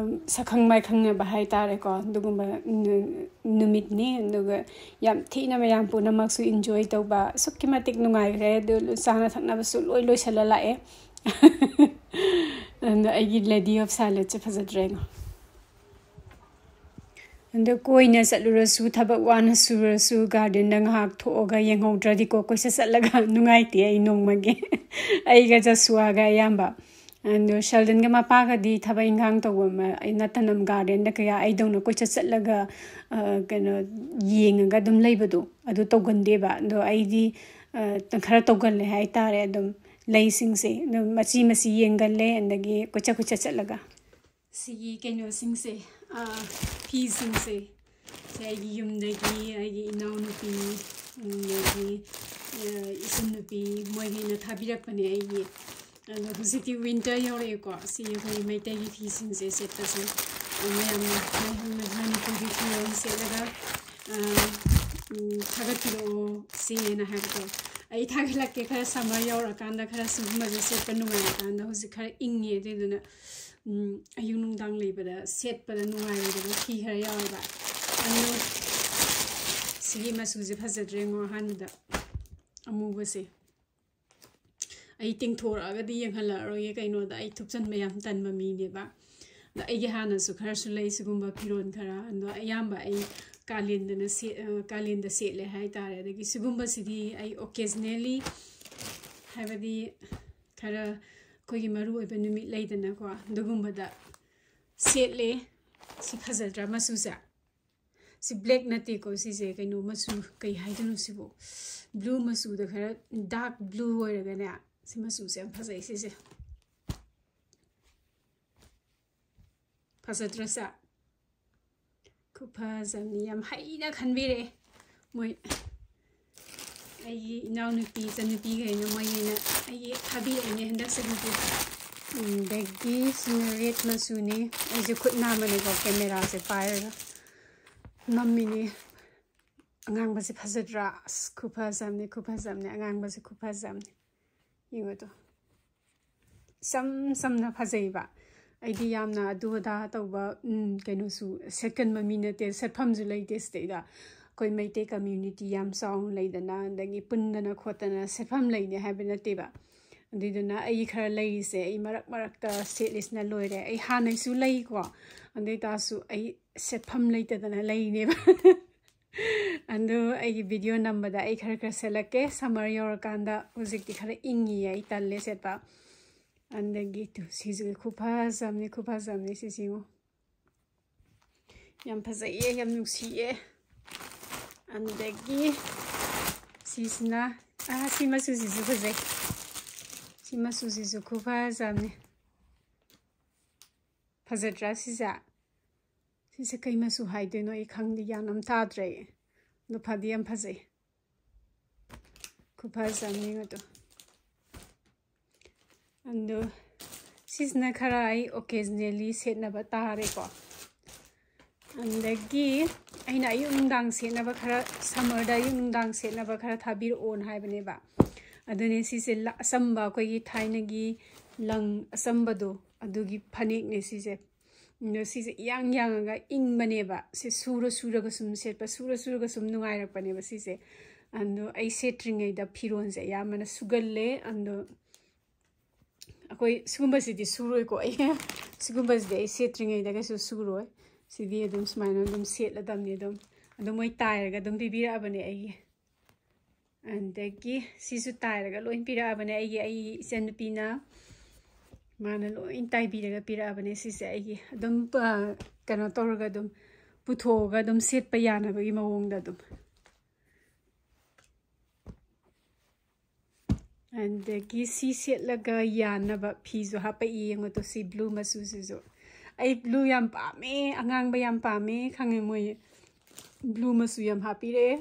ꯁꯛꯈꯪ ꯃꯥꯏꯈꯪꯅꯕ ꯍꯥꯏ ꯇꯥꯔꯦꯀꯣ, ꯑꯗꯨꯒꯨꯝꯕ ꯅꯨꯃꯤꯠꯅꯤ꯫ ꯑꯗꯨꯒ ꯌꯥꯝ ꯊꯤꯅ ꯃꯌꯥꯝ ꯄꯨꯝꯅꯃꯛꯁꯨ ꯏꯟꯖꯣꯏ ꯇꯧꯕ꯫ ꯑꯁꯨꯛꯀꯤ ꯃꯇꯤꯛ ꯅꯨꯡꯉꯥꯏꯈ꯭ꯔꯦ꯫ ꯑꯗꯨ ꯆꯥꯅ ꯊꯛꯅꯕꯁꯨ ꯂꯣꯏ ꯂꯣꯏꯁꯤꯜꯂ ꯂꯥꯛꯑꯦ꯫ ꯑꯗꯣ ꯑꯩꯒꯤ ꯂꯦꯗꯤ ꯑꯣꯐ ꯁꯥꯏꯂꯦꯟꯁꯁꯦ ꯐꯖꯗ꯭ꯔꯦ ꯌꯦꯡꯉꯣ꯫ ꯑꯗꯣ ꯀꯣꯏꯅ ꯆꯠꯂꯨꯔꯁꯨ, ꯊꯕꯛ ꯋꯥꯅ ꯁꯨꯔꯁꯨ, ꯒꯥꯔꯗꯦꯟꯗ ꯉꯥꯏꯍꯥꯛ ꯊꯣꯛꯑꯒ ꯌꯦꯡꯍꯧꯗ꯭ꯔꯗꯤꯀꯣ, ꯀꯣꯏꯆꯠ ꯆꯠꯂꯒ ꯅꯨꯡꯉꯥꯏꯇꯦ ꯑꯩ ꯅꯣꯡꯃꯒꯤ꯫ ꯑꯩꯒ ꯖꯁꯨꯋꯥꯒ ꯑꯌꯥꯝꯕ꯫ ꯑꯗꯣ ꯁꯦꯜꯗꯟꯒ ꯃꯄꯥꯒꯗꯤ ꯊꯕꯛ ꯏꯪꯈꯥꯡ ꯇꯧꯕ ꯑꯃ ꯅꯠꯇꯅ ꯒꯥꯔꯗꯦꯟꯗ ꯀꯌꯥ ꯑꯩꯗꯧꯅ ꯀꯣꯏꯆꯠ ꯆꯠꯂꯒ, ꯑ, ꯀꯩꯅꯣ, ꯌꯦꯡꯉꯒ ꯑꯗꯨꯝ ꯂꯩꯕꯗꯣ, ꯑꯗꯨ ꯇꯧꯒꯟꯗꯦꯕ꯫ ꯑꯗꯣ ꯑꯩꯗꯤ, ꯑ, ꯈꯔ ꯇꯧꯒꯜꯂꯦ ꯍꯥꯏꯇꯥꯔꯦ꯫ ꯑꯗꯨꯝ ꯂꯩꯁꯤꯡꯁꯦ ꯑꯗꯨꯝ ꯃꯆꯤ ꯃꯆꯤ ꯌꯦꯡꯒꯜꯂꯦ, ꯑꯗꯒꯤ ꯀꯣꯏꯆꯠ ꯀꯣꯏꯆꯠ ꯆꯠꯂꯒ꯫ ꯁꯤꯒꯤ ꯀꯩꯅꯣꯁꯤꯡꯁꯦ, ꯑ, ꯐꯤꯁꯤꯡꯁꯦ, ꯁꯦ ꯑꯩꯒꯤ ꯌꯨꯝꯗꯒꯤ ꯑꯩꯒꯤ ꯏꯅꯥꯎꯅꯨꯄꯤ, ꯑꯗꯒꯤ, ꯑ, ꯏꯆꯟꯅꯨꯄꯤ, ꯃꯣꯏꯈꯩꯅ ꯊꯥꯕꯤꯔꯛꯄꯅꯦ ꯑꯩꯒꯤ꯫ ꯑꯗꯣ ꯍꯧꯖꯤꯛꯇꯤ ꯋꯤꯟꯇꯔ ꯌꯧꯔꯛꯑꯦꯀꯣ, ꯁꯤ ꯑꯩꯈꯣꯏ ꯃꯩꯇꯩꯒꯤ ꯐꯤꯁꯤꯡꯁꯦ ꯁꯦꯠꯄꯁꯦ, ꯑ, ꯃꯌꯥꯝꯅ ꯃꯅꯤꯄꯨꯔꯒꯤ ꯐꯤꯔꯣꯜ ꯁꯦꯠꯂꯒ, ꯑ, ꯎꯝ, ꯊꯥꯒꯠꯄꯤꯔꯛꯑꯣ ꯁꯤꯅꯦꯅ ꯍꯥꯏꯕꯗꯣ꯫ ꯑꯩ ꯊꯥꯒꯠꯂꯛꯀꯦ, ꯈꯔ ꯁꯝꯃꯔ ꯌꯧꯔꯀꯥꯟꯗ, ꯈꯔ ꯁꯤꯒꯨꯝꯕꯁꯦ ꯁꯦꯠꯄ ꯅꯨꯡꯉꯥꯏꯔꯀꯥꯟꯗ꯫ ꯍꯧꯖꯤꯛ ꯈꯔ ꯏꯪꯉꯦ, ꯑꯗꯨꯏꯗꯨꯅ, ꯎꯝ, ꯑꯌꯨꯛ ꯅꯨꯡꯗꯥꯡ ꯂꯩꯕꯗ ꯁꯦꯠꯄꯗ ꯅꯨꯡꯉꯥꯏꯔꯣꯏꯗꯕ ꯐꯤ ꯈꯔ ꯌꯥꯎꯋꯦꯕ꯫ ꯑꯗꯣ ꯁꯤꯒꯤ ꯃꯆꯨꯁꯦ ꯐꯖꯗ꯭ꯔꯦꯉꯣ, ꯑꯍꯥꯟꯕꯗ ꯑꯃꯨꯕꯁꯦ꯫ ꯑꯩ ꯇꯤꯡꯊꯣꯔꯛꯑꯒꯗꯤ ꯌꯦꯡꯍꯜꯂꯛꯑꯔꯣꯏꯒꯦ, ꯀꯩꯅꯣꯗ ꯑꯩ ꯊꯨꯞꯆꯟꯕ ꯌꯥꯝ ꯇꯟꯕ ꯃꯤꯅꯦꯕ꯫ ꯑꯗꯣ ꯑꯩꯒꯤ ꯍꯥꯟꯅꯁꯨ ꯈꯔꯁꯨ ꯂꯩ ꯁꯤꯒꯨꯝꯕ ꯐꯤꯔꯣꯜ ꯈꯔ, ꯑꯗꯣ ꯑꯌꯥꯝꯕ ꯑꯩ ꯀꯥꯂꯦꯟꯗꯅ ꯁꯦ-, ꯑ, ꯀꯥꯂꯦꯟꯗ ꯁꯦꯠꯂꯦ ꯍꯥꯏꯇꯥꯔꯦ꯫ ꯑꯗꯒꯤ ꯁꯤꯒꯨꯝꯕꯁꯤꯗꯤ ꯑꯩ occasionally, ꯍꯥꯏꯕꯗꯤ ꯈꯔ ꯑꯩꯈꯣꯏꯒꯤ ꯃꯔꯨ ꯑꯣꯏꯕ ꯅꯨꯃꯤꯠ ꯂꯩꯗꯅꯀꯣ, ꯑꯗꯨꯒꯨꯝꯕꯗ ꯁꯦꯠꯂꯦ꯫ ꯁꯤ ꯐꯖꯗ꯭ꯔꯥ ꯃꯆꯨꯁꯦ? ꯁꯤ ꯕ꯭ꯂꯦꯛ ꯅꯠꯇꯦꯀꯣ, ꯁꯤꯁꯦ ꯀꯩꯅꯣ ꯃꯆꯨ, ꯀꯩ ꯍꯥꯏꯗꯣꯏꯅꯣ ꯁꯤꯕꯨ? ꯕ꯭ꯂꯨ ꯃꯆꯨꯗ ꯈꯔ ꯗꯥꯔꯛ ꯕ꯭ꯂꯨ ꯑꯣꯏꯔꯒꯅꯦ, ꯁꯤ ꯃꯆꯨꯁꯦ ꯌꯥꯝ ꯐꯖꯩ ꯁꯤꯁꯦ꯫ ꯐꯖꯗ꯭ꯔꯁꯦ? ꯈꯨꯐꯖ ꯑꯃꯅꯤ꯫ ꯌꯥꯝ ꯍꯩꯅ ꯈꯟꯕꯤꯔꯛꯑꯦ ꯃꯣꯏ꯫ ꯑꯩꯒꯤ ꯏꯅꯥꯎꯅꯨꯄꯤ, ꯏꯆꯟꯅꯨꯄꯤꯈꯩꯅ, ꯃꯣꯏꯈꯩꯅ ꯑꯩꯒꯤ ꯊꯥꯕꯤꯔꯛꯏꯅꯦ ꯍꯟꯗꯛ ꯆꯍꯤꯗꯤ꯫ ꯑꯗꯒꯤ ꯁꯤꯅ ꯔꯦꯗ ꯃꯆꯨꯅꯤ꯫ ꯑꯩꯁꯦ ꯈꯨꯠ ꯅꯥꯝꯃꯅꯤꯀꯣ ꯀꯦꯃꯦꯔꯥꯁꯦ ꯄꯥꯏꯔꯒ ꯅꯝꯃꯤꯅꯤ꯫ ꯑꯉꯥꯡꯕꯁꯦ ꯐꯖꯗ꯭ꯔꯥ? ꯑꯁ, ꯈꯨꯐꯖ ꯑꯃꯅꯤ, ꯈꯨꯐꯖ ꯑꯃꯅꯤ꯫ ꯑꯉꯥꯡꯕꯁꯦ ꯈꯨꯐꯖ ꯑꯃꯅꯤ꯫ ꯌꯦꯡꯉꯣ ꯑꯗꯣ꯫ ꯏꯆꯝ ꯆꯝꯅ ꯐꯖꯩꯕ꯫ ꯑꯩꯗꯤ ꯌꯥꯝꯅ ꯑꯗꯨ ꯑꯗꯥ ꯇꯧꯕ, ꯎꯝ, ꯀꯩꯅꯣꯁꯨ ꯁꯦꯠꯀꯟꯕ ꯃꯤ ꯅꯠꯇꯦ, ꯁꯦꯠꯐꯝꯁꯨ ꯂꯩꯇꯦ ꯁꯤꯗꯩꯗ꯫ ꯑꯩꯈꯣꯏ ꯃꯩꯇꯩ community ꯌꯥꯝ ꯆꯥꯎꯅ ꯂꯩꯗꯅ, ꯑꯗꯒꯤ ꯄꯨꯟꯗꯅ ꯈꯣꯠꯇꯅ ꯁꯦꯠꯐꯝ ꯂꯩꯅꯤ ꯍꯥꯏꯕ ꯅꯠꯇꯦꯕ꯫ ꯑꯗꯨꯏꯗꯨꯅ ꯑꯩ ꯈꯔ ꯂꯩꯔꯤꯁꯦ ꯑꯩ ꯃꯔꯛ ꯃꯔꯛꯇ ꯁꯦꯠꯂꯤꯁꯤꯅ ꯂꯣꯏꯔꯦ꯫ ꯑꯩ ꯍꯥꯟꯅꯩꯁꯨ ꯂꯩꯀꯣ, ꯑꯗꯨ ꯑꯣꯏꯇꯥꯔꯁꯨ ꯑꯩ ꯁꯦꯠꯐꯝ ꯂꯩꯇꯗꯅ ꯂꯩꯅꯦꯕ꯫ ꯑꯗꯨ ꯑꯩꯒꯤ video ꯅꯝꯕꯗ ꯑꯩ ꯈꯔ ꯈꯔ ꯁꯦꯠꯂꯛꯀꯦ꯫ Summer ꯌꯧꯔꯀꯥꯟꯗ ꯍꯧꯖꯤꯛꯇꯤ ꯈꯔ ꯏꯪꯉꯤꯌꯦ, ꯑꯩ ꯇꯜꯂꯦ ꯁꯦꯠꯄ꯫ ꯑꯗꯒꯤ ꯇꯨ, ꯁꯤꯁꯨ ꯈꯨꯐꯖ ꯑꯃꯅꯤ, ꯈꯨꯐꯖ ꯑꯃꯅꯤ ꯁꯤꯁꯤ ꯌꯦꯡꯉꯣ꯫ ꯌꯥꯝ ꯐꯖꯩꯌꯦ, ꯌꯥꯝ ꯅꯨꯡꯁꯤꯌꯦ꯫ ꯑꯗꯒꯤ ꯁꯤꯁꯤꯅ, ꯑꯥ, ꯁꯤ ꯃꯆꯨꯁꯤꯁꯨ ꯐꯖꯩ꯫ ꯁꯤ ꯃꯆꯨꯁꯤꯁꯨ ꯈꯨꯐꯖ ꯑꯃꯅꯤ꯫ ꯐꯖꯗ꯭ꯔꯥ ꯁꯤꯁꯦ? ꯁꯤꯁꯦ ꯀꯩ ꯃꯆꯨ ꯍꯥꯏꯗꯣꯏꯅꯣ ꯑꯩ ꯈꯪꯗꯦ, ꯒ꯭ꯌꯥꯟ ꯑꯃ ꯇꯥꯗ꯭ꯔꯦ꯫ ꯑꯗꯣ ꯐꯗꯤ ꯌꯥꯝ ꯐꯖꯩ꯫ ꯈꯨꯐꯖ ꯑꯃꯅꯤ ꯑꯗꯣ꯫ ꯑꯗꯣ ꯁꯤꯁꯤꯅ ꯈꯔ ꯑꯩ occasionally ꯁꯦꯠꯅꯕ ꯇꯥꯔꯦꯀꯣ꯫ ꯑꯗꯒꯤ ꯑꯩꯅ ꯑꯌꯨꯛ ꯅꯨꯡꯗꯥꯡ ꯁꯦꯠꯅꯕ ꯈꯔ, summerꯗ ꯑꯌꯨꯛ ꯅꯨꯡꯗꯥꯡ ꯁꯦꯠꯅꯕ ꯈꯔ ꯊꯥꯕꯤꯔꯛꯑꯣꯅ ꯍꯥꯏꯕꯅꯦꯕ꯫ ꯑꯗꯨꯅꯦ ꯁꯤꯁꯦ ꯂ-, ꯑꯆꯝꯕ ꯑꯩꯈꯣꯏꯒꯤ ꯊꯥꯏꯅꯒꯤ ꯂꯪ ꯑꯆꯝꯕꯗꯣ, ꯑꯗꯨꯒꯤ ꯐꯅꯦꯛꯅꯦ ꯁꯤꯁꯦ꯫ ꯑꯗꯣ ꯁꯤꯁꯦ ꯏꯌꯥꯡ ꯌꯥꯡꯉꯒ ꯏꯪꯕꯅꯦꯕ꯫ ꯁꯤ ꯁꯨꯔ ꯁꯨꯔꯒ ꯁꯨꯝ ꯁꯦꯠꯄ, ꯁꯨꯔ ꯁꯨꯔꯒ ꯁꯨꯝ ꯅꯨꯡꯉꯥꯏꯔꯛꯄꯅꯦꯕ ꯁꯤꯁꯦ꯫ ꯑꯗꯣ ꯑꯩ ꯁꯦꯠꯇ꯭ꯔꯤꯉꯩꯗ ꯐꯤꯔꯣꯜꯁꯦ ꯑꯌꯥꯝꯕꯅ ꯁꯨꯒꯜꯂꯦ꯫ ꯑꯗꯣ ꯑꯩꯈꯣꯏ ꯁꯤꯒꯨꯝꯕꯁꯤꯗꯤ ꯁꯨꯔꯣꯏꯀꯣ ꯑꯩ꯫ ꯁꯤꯒꯨꯝꯕꯁꯤꯗꯤ ꯑꯩ ꯁꯦꯠꯇ꯭ꯔꯤꯉꯩꯗ ꯀꯩꯁꯨ ꯁꯨꯔꯣꯏ꯫ ꯁꯤꯗꯤ ꯑꯗꯨꯝ ꯁꯨꯃꯥꯏꯅ ꯑꯗꯨꯝ ꯁꯦꯠꯂꯗꯕꯅꯤ ꯑꯗꯨꯝ꯫ ꯑꯗꯣ ꯃꯣꯏ ꯇꯥꯏꯔꯒ ꯑꯗꯨꯝ ꯄꯤꯕꯤꯔꯛꯑꯕꯅꯦ ꯑꯩꯒꯤ꯫ ꯑꯗꯒꯤ ꯁꯤꯁꯨ ꯇꯥꯏꯔꯒ ꯂꯣꯏ ꯄꯤꯔꯛꯑꯕꯅꯦ ꯑꯩꯒꯤ, ꯑꯩꯒꯤ ꯏꯆꯟꯅꯨꯄꯤꯅ꯫ ꯃꯥꯅ ꯂꯣꯏ ꯇꯥꯏꯕꯤꯔꯒ ꯄꯤꯔꯛꯑꯕꯅꯦ ꯁꯤꯁꯦ ꯑꯩꯒꯤ꯫ ꯑꯗꯨꯝ, ꯑ, ꯀꯩꯅꯣ ꯇꯧꯔꯒ ꯑꯗꯨꯝ ꯄꯨꯊꯣꯛꯑꯒ ꯑꯗꯨꯝ ꯁꯦꯠꯄ ꯌꯥꯅꯕꯒꯤ ꯃꯑꯣꯡꯗ ꯑꯗꯨꯝ꯫ ꯑꯗꯒꯤ ꯁꯤ ꯁꯦꯠꯂꯒ ꯌꯥꯅꯕ ꯐꯤꯁꯨ ꯍꯥꯄꯛꯏ꯫ ꯌꯦꯡꯉꯣ ꯇꯨ, ꯁꯤ blue ꯃꯆꯨꯁꯤꯁꯨ꯫ ꯑꯩ blue ꯌꯥꯝ ꯄꯥꯝꯃꯦ, ꯑꯉꯥꯡꯕ ꯌꯥꯝ ꯄꯥꯝꯃꯦ ꯈꯪꯉꯦ ꯃꯣꯏ꯫ Blue ꯃꯆꯨ ꯌꯥꯝ ꯍꯥꯞꯄꯤꯔꯛꯑꯦ꯫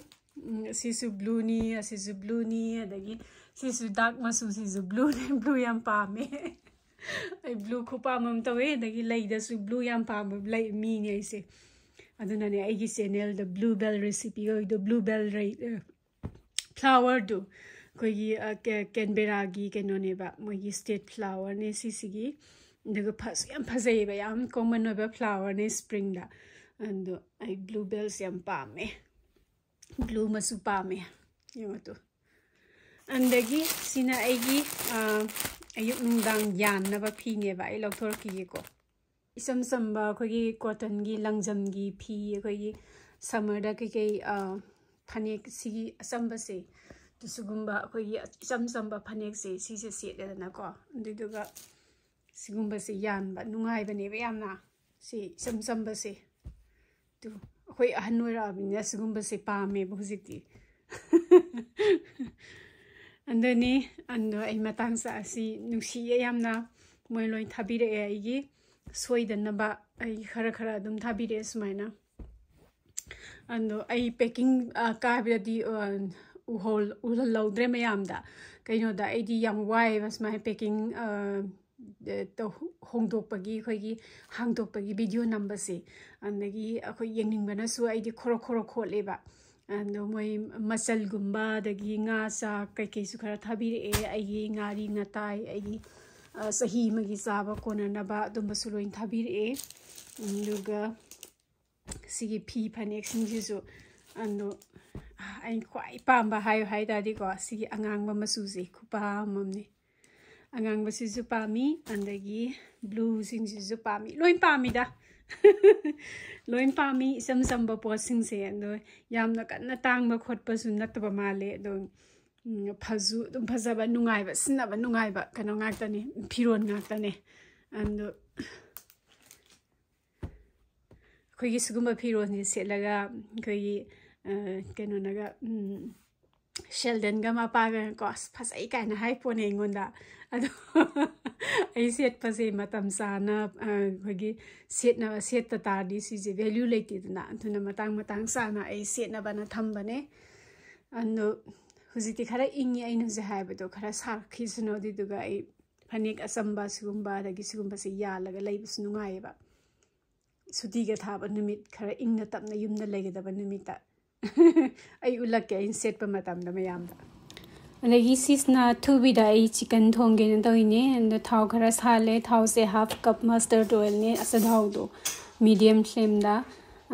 ꯎꯝ, ꯑꯁꯤꯁꯨ blueꯅꯤ, ꯑꯁꯤꯁꯨ blueꯅꯤ, ꯑꯗꯒꯤ ꯁꯤꯁꯨ dark ꯃꯆꯨꯁꯤꯁꯨ blueꯅꯤ꯫ Blue ꯌꯥꯝ ꯄꯥꯝꯃꯦ꯫ ꯑꯩ ꯕ꯭ꯂꯨ ꯈꯨꯄꯥꯝ ꯑꯃ ꯇꯧꯋꯦ, ꯑꯗꯒꯤ ꯂꯩꯗꯁꯨ ꯕ꯭ꯂꯨ ꯌꯥꯝ ꯄꯥꯝꯕ ꯂꯩ ꯃꯤꯅꯦ ꯑꯩꯁꯦ꯫ ꯑꯗꯨꯅꯅꯦ ꯑꯩꯒꯤ ꯆꯦꯅꯦꯜꯗ ꯕ꯭ꯂꯨ ꯕꯦꯜ ꯔꯦꯁꯤꯄꯤ ꯑꯣꯏꯗꯣ, ꯕ꯭ꯂꯨ ꯕꯦꯜ ꯐ꯭ꯂꯥꯋꯔꯗꯨ ꯑꯩꯈꯣꯏꯒꯤ ꯀꯦꯟꯕꯦꯔꯥꯒꯤ ꯀꯩꯅꯣꯅꯦꯕ, ꯃꯣꯏꯒꯤ ꯁ꯭ꯇꯦꯠ ꯐ꯭ꯂꯥꯋꯔꯅꯦ ꯁꯤꯁꯤꯒꯤ꯫ ꯑꯗꯨꯒ ꯐꯁꯨ ꯌꯥꯝ ꯐꯖꯩꯌꯦꯕ, ꯌꯥꯝ ꯀꯣꯃꯟ ꯑꯣꯏꯕ ꯐ꯭ꯂꯥꯋꯔꯅꯦ ꯁ꯭ꯄ꯭ꯔꯤꯡꯗ꯫ ꯑꯗꯣ ꯑꯩ ꯕ꯭ꯂꯨ ꯕꯦꯜꯁꯦ ꯌꯥꯝ ꯄꯥꯝꯃꯦ, ꯕ꯭ꯂꯨ ꯃꯆꯨ ꯄꯥꯝꯃꯦ꯫ ꯌꯦꯡꯉꯣ ꯇꯨ꯫ ꯑꯗꯒꯤ ꯁꯤꯅ ꯑꯩꯒꯤ ꯑꯌꯨꯛ ꯅꯨꯡꯗꯥꯡ ꯌꯥꯟꯅꯕ ꯐꯤꯅꯦꯕ꯫ ꯑꯩ ꯂꯧꯊꯣꯔꯛꯈꯤꯒꯦꯀꯣ꯫ ꯏꯆꯝ ꯆꯝꯕ ꯑꯩꯈꯣꯏꯒꯤ ꯀꯣꯇꯟꯒꯤ ꯂꯪꯖꯝꯒꯤ ꯐꯤ, ꯑꯩꯈꯣꯏꯒꯤ ꯁꯝꯃꯔꯗ ꯀꯩꯀꯩ ꯐꯅꯦꯛ, ꯁꯤꯒꯤ ꯑꯆꯝꯕꯁꯦ, ꯇꯨ ꯁꯤꯒꯨꯝꯕ ꯑꯩꯈꯣꯏꯒꯤ ꯏꯆꯝ ꯆꯝꯕ ꯐꯅꯦꯛꯁꯦ ꯁꯤꯁꯦ ꯁꯦꯠꯂꯦꯗꯅꯀꯣ꯫ ꯑꯗꯨꯏꯗꯨꯒ ꯁꯤꯒꯨꯝꯕꯁꯦ ꯌꯥꯟꯕ ꯅꯨꯡꯉꯥꯏꯕꯅꯦꯕ ꯌꯥꯝꯅ, ꯁꯤ ꯏꯆꯝ ꯆꯝꯕꯁꯦ꯫ ꯇꯨ, ꯑꯩꯈꯣꯏ ꯑꯍꯟ ꯑꯣꯏꯔꯛꯑꯕꯅꯤꯅ ꯁꯤꯒꯨꯝꯕꯁꯦ ꯄꯥꯝꯃꯦꯕ ꯍꯧꯖꯤꯛꯇꯤ꯫ ꯑꯗꯨꯅꯤ꯫ ꯑꯗꯣ ꯑꯩ ꯃꯇꯥꯡ ꯆꯥ ꯑꯁꯤ ꯅꯨꯡꯁꯤꯌꯦ ꯌꯥꯝꯅ꯫ ꯃꯣꯏ ꯂꯣꯏ ꯊꯥꯕꯤꯔꯛꯑꯦ ꯑꯩꯒꯤ ꯁꯣꯏꯗꯅꯕ꯫ ꯑꯩ ꯈꯔ ꯈꯔ ꯑꯗꯨꯝ ꯊꯥꯕꯤꯔꯛꯑꯦ ꯁꯨꯃꯥꯏꯅ꯫ ꯑꯗꯣ ꯑꯩ ꯄꯦꯛꯀꯤꯡ ꯀꯥꯏꯕꯗꯗꯤ ꯎꯍꯜꯍꯧꯗ꯭ꯔꯦ ꯃꯌꯥꯝꯗ꯫ ꯀꯩꯅꯣꯗ ꯑꯩꯗꯤ ꯌꯥꯝ ꯋꯥꯏꯑꯦꯕ ꯁꯨꯃꯥꯏꯅ ꯄꯦꯛꯀꯤꯡ ꯍꯣꯡꯗꯣꯛꯄꯒꯤ, ꯑꯩꯈꯣꯏꯒꯤ ꯍꯥꯡꯗꯣꯛꯄꯒꯤ ꯚꯤꯗꯤꯑꯣ ꯅꯝꯕꯁꯦ꯫ ꯑꯗꯒꯤ ꯑꯩꯈꯣꯏ ꯌꯦꯡꯅꯤꯡꯕꯅꯁꯨ ꯑꯩꯗꯤ ꯈꯣꯔꯣ ꯈꯣꯔꯣ ꯈꯣꯠꯂꯦꯕ꯫ ꯑꯗꯣ ꯃꯣꯏ ꯃꯆꯜꯒꯨꯝꯕ ꯑꯗꯒꯤ ꯉꯥ ꯆꯥꯛ ꯀꯩꯀꯩꯁꯨ ꯈꯔ ꯊꯥꯕꯤꯔꯛꯑꯦ꯫ ꯑꯩꯒꯤ ꯉꯥꯔꯤ ꯉꯥꯇꯥꯏ, ꯑꯩꯒꯤ ꯆꯍꯤ ꯑꯃꯒꯤ ꯆꯥꯕ ꯀꯣꯟꯅꯅꯕ ꯑꯗꯨꯝꯕꯁꯨ ꯂꯣꯏ ꯊꯥꯕꯤꯔꯛꯑꯦ꯫ ꯑꯗꯨꯒ ꯁꯤꯒꯤ ꯐꯤ ꯐꯅꯦꯛꯁꯤꯡꯁꯤꯁꯨ꯫ ꯑꯗꯣ ꯑꯩꯅ ꯈ꯭ꯋꯥꯏ ꯄꯥꯝꯕ ꯍꯥꯏꯌꯨ ꯍꯥꯏ ꯇꯥꯔꯗꯤꯀꯣ, ꯁꯤꯒꯤ ꯑꯉꯥꯡꯕ ꯃꯆꯨꯁꯦ ꯈꯨꯄꯥꯝ ꯑꯃꯅꯤ꯫ ꯑꯉꯥꯡꯕꯁꯤꯁꯨ ꯄꯥꯝꯃꯤ, ꯑꯗꯒꯤ ꯕ꯭ꯂꯨꯁꯤꯡꯁꯤꯁꯨ ꯄꯥꯝꯃꯤ, ꯂꯣꯏ ꯄꯥꯝꯃꯤꯗ꯫ ꯂꯣꯏ ꯄꯥꯝꯃꯤ ꯏꯆꯝ ꯆꯝꯕ ꯄꯣꯠꯁꯤꯡꯁꯦ꯫ ꯑꯗꯣ ꯌꯥꯝꯅ ꯀꯟꯅ ꯇꯥꯡꯕ ꯈꯣꯠꯄꯁꯨ ꯅꯠꯇꯕ ꯃꯥꯜꯂꯦ꯫ ꯑꯗꯣ ꯐꯁꯨ ꯑꯗꯨꯝ ꯐꯖꯕ, ꯅꯨꯡꯉꯥꯏꯕ, ꯁꯤꯖꯤꯟꯅꯕ ꯅꯨꯡꯉꯥꯏꯕ ꯀꯩꯅꯣ ꯉꯥꯛꯇꯅꯦ, ꯐꯤꯔꯣꯜ ꯉꯥꯛꯇꯅꯦ꯫ ꯑꯗꯣ ꯑꯩꯈꯣꯏꯒꯤ ꯁꯤꯒꯨꯝꯕ ꯐꯤꯔꯣꯜꯁꯦ ꯁꯦꯠꯂꯒ ꯑꯩꯈꯣꯏꯒꯤ ꯀꯩꯅꯣꯅꯒ, ꯁꯦꯜꯗꯟꯒ ꯃꯄꯥꯒꯅꯀꯣ, "ꯑꯁ, ꯐꯖꯩ" ꯀꯥꯏꯅ ꯍꯥꯏ ꯄꯣꯠꯅꯦ ꯑꯩꯉꯣꯟꯗ꯫ ꯑꯗꯣ ꯑꯩ ꯁꯦꯠꯄꯁꯦ ꯃꯇꯝ ꯆꯥꯅ ꯑꯩꯈꯣꯏꯒꯤ ꯁꯦꯠꯅꯕ ꯁꯦꯠꯇ ꯇꯥꯔꯗꯤ ꯁꯤꯁꯦ ꯚꯦꯂ꯭ꯌꯨ ꯂꯩꯇꯦꯗꯅ꯫ ꯑꯗꯨꯅ ꯃꯇꯥꯡ ꯃꯇꯥꯡ ꯆꯥꯅ ꯑꯩ ꯁꯦꯠꯅꯕꯅ ꯊꯝꯕꯅꯦ꯫ ꯑꯗꯣ ꯍꯧꯖꯤꯛꯇꯤ ꯈꯔ ꯏꯪꯉꯤ, ꯑꯩꯅ ꯍꯧꯖꯤꯛ ꯍꯥꯏꯕꯗꯣ ꯈꯔ ꯁꯥꯔꯛꯈꯤꯁꯅꯨ꯫ ꯑꯗꯨꯏꯗꯨꯒ ꯑꯩ ꯐꯅꯦꯛ ꯑꯆꯝꯕ ꯁꯤꯒꯨꯝꯕ, ꯑꯗꯒꯤ ꯁꯤꯒꯨꯝꯕꯁꯦ ꯌꯥꯜꯂꯒ ꯂꯩꯕꯁꯨ ꯅꯨꯡꯉꯥꯏꯌꯦꯕ꯫ ꯁꯨꯇꯤꯒ ꯊꯥꯕ ꯅꯨꯃꯤꯠ, ꯈꯔ ꯏꯪꯅ ꯇꯞꯅ ꯌꯨꯝꯗ ꯂꯩꯒꯗꯕ ꯅꯨꯃꯤꯠꯇ꯫ ꯑꯩ ꯎꯠꯂꯛꯀꯦ ꯑꯩꯅ ꯁꯦꯠꯄ ꯃꯇꯝꯗ ꯃꯌꯥꯝꯗ꯫ ꯑꯗꯒꯤ ꯁꯤꯁꯤꯅ ꯑꯊꯨꯕꯤꯗ ꯑꯩ ꯆꯤꯀꯟ ꯊꯣꯡꯒꯦꯅ ꯇꯧꯔꯤꯅꯦ꯫ ꯑꯗꯣ ꯊꯥꯎ ꯈꯔ ꯁꯥꯍꯜꯂꯦ꯫ ꯊꯥꯎꯁꯦ half cup mustard oil ꯅꯦ, ꯑꯆꯥꯊꯥꯎꯗꯣ medium flame ꯗ꯫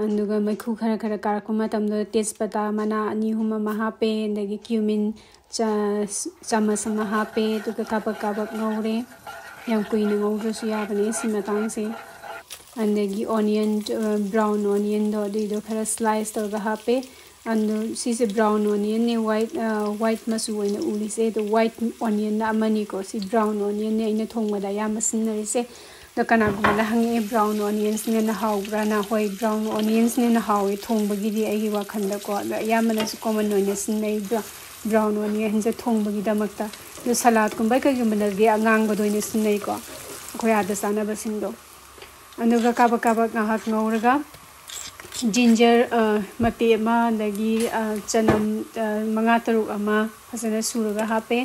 ꯑꯗꯨꯒ ꯃꯩꯈꯨ ꯈꯔ ꯈꯔ ꯀꯥꯔꯛꯄ ꯃꯇꯝꯗ ꯇꯦꯖꯄꯇꯥ ꯃꯅꯥ ꯑꯅꯤ ꯑꯍꯨꯝ ꯑꯃ ꯍꯥꯞꯄꯦ꯫ ꯑꯗꯒꯤ cumin ꯆ-, ꯆꯥꯃꯁ ꯑꯃ ꯍꯥꯞꯄꯦ꯫ ꯑꯗꯨꯒ ꯀꯥꯕꯛ ꯀꯥꯕꯛ ꯉꯧꯔꯦ꯫ ꯌꯥꯝ ꯀꯨꯏꯅ ꯉꯧꯗ꯭ꯔꯁꯨ ꯌꯥꯕꯅꯦ ꯁꯤ ꯃꯇꯥꯡꯁꯦ꯫ ꯑꯗꯒꯤ onion, ꯑ, brown onion ꯗꯣ, ꯑꯗꯨꯏꯗꯣ ꯈꯔ slice ꯇꯧꯔꯒ ꯍꯥꯞꯄꯦ꯫ ꯑꯗꯣ ꯁꯤꯁꯦ brown onion ꯅꯦ, white, ꯑ, white ꯃꯆꯨ ꯑꯣꯏꯅ ꯎꯔꯤꯁꯦ꯫ ꯑꯗꯣ white onion ꯅ ꯑꯃꯅꯤꯀꯣ꯫ ꯁꯤ brown onion ꯅꯦ ꯑꯩꯅ ꯊꯣꯡꯕꯗ ꯑꯌꯥꯝꯕ ꯁꯤꯖꯤꯟꯅꯔꯤꯁꯦ꯫ ꯑꯗꯣ ꯀꯅꯥꯒꯨꯝꯕꯅ ꯍꯪꯉꯛꯑꯦ, brown onions ꯅ ꯍꯦꯟꯅ ꯍꯥꯎꯕ꯭ꯔꯥꯅ? ꯍꯣꯏ, brown onions ꯅ ꯍꯦꯟꯅ ꯍꯥꯎꯋꯦ ꯊꯣꯡꯕꯒꯤꯗꯤ ꯑꯩꯒꯤ ꯋꯥꯈꯜꯗꯀꯣ꯫ ꯑꯗꯣ ꯑꯌꯥꯝꯕꯅꯁꯨ common ꯑꯣꯏꯅ ꯁꯤꯖꯤꯟꯅꯩ bro-, brown onion ꯁꯦ ꯊꯣꯡꯕꯒꯤꯗꯃꯛꯇ꯫ ꯑꯗꯣ salad ꯀꯨꯝꯕ ꯀꯩꯒꯨꯝꯕꯗꯗꯤ ꯑꯉꯥꯡꯕꯗ ꯑꯣꯏꯅ ꯁꯤꯖꯤꯟꯅꯩꯀꯣ, ꯑꯩꯈꯣꯏ ꯑꯥꯗ ꯆꯥꯅꯕꯁꯤꯡꯗꯣ꯫ ꯑꯗꯨꯒ ꯀꯥꯕꯛ ꯀꯥꯕꯛ ꯉꯥꯏꯍꯥꯛ ꯉꯧꯔꯒ, ginger, ꯑ, ꯃꯇꯦꯛ ꯑꯃ, ꯑꯗꯒꯤ, ꯑ, ꯆꯅꯝ, ꯑ, ꯃꯉꯥ ꯇꯔꯨꯛ ꯑꯃ ꯐꯖꯅ ꯁꯨꯔꯒ ꯍꯥꯞꯄꯦ꯫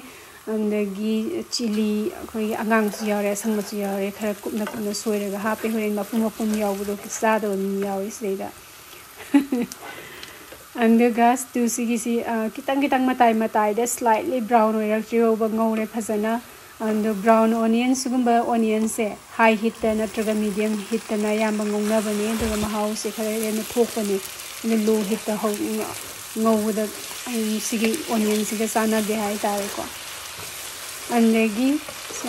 ꯑꯗꯒꯤ chilli, ꯑꯩꯈꯣꯏꯒꯤ ꯑꯉꯥꯡꯕꯁꯨ ꯌꯥꯎꯔꯦ, ꯑꯁꯪꯕꯁꯨ ꯌꯥꯎꯔꯦ, ꯈꯔ ꯀꯨꯞꯅ ꯀꯨꯞꯅ ꯁꯣꯏꯔꯒ ꯍꯥꯞꯄꯦ꯫ ꯍꯣꯔꯦꯟ ꯃꯄꯨꯝ ꯃꯄꯨꯝ ꯌꯥꯎꯕꯗꯣ ꯆꯥꯗꯕ ꯃꯤ ꯌꯥꯎꯋꯦ ꯁꯤꯗꯩꯗ꯫ ꯑꯗꯨꯒ stew ꯁꯤꯒꯤꯁꯤ, ꯑ, ꯈꯤꯇꯪ ꯈꯤꯇꯪ ꯃꯇꯥꯏ ꯃꯇꯥꯏꯗ slightly brown ꯑꯣꯏꯔꯛꯇ꯭ꯔꯤ ꯐꯥꯎꯕ ꯉꯧꯔꯦ ꯐꯖꯅ꯫ ꯑꯗꯣ brown onion, ꯁꯤꯒꯨꯝꯕ onion ꯁꯦ high heat ꯇ ꯅꯠꯇ꯭ꯔꯒ medium heat ꯇꯅ ꯑꯌꯥꯝꯕ ꯉꯧꯅꯕꯅꯦ, ꯑꯗꯨꯒ ꯃꯍꯥꯎꯁꯦ ꯈꯔ ꯍꯦꯟꯅ ꯊꯣꯛꯄꯅꯦ꯫ ꯑꯗꯣ low heat ꯇ ꯍꯧ-, ꯉꯧꯕꯗ ꯑꯩ ꯁꯤꯒꯤ onion ꯁꯤꯒ ꯆꯥꯟꯅꯗꯦ ꯍꯥꯏꯇꯥꯔꯦꯀꯣ꯫ ꯑꯗꯒꯤ,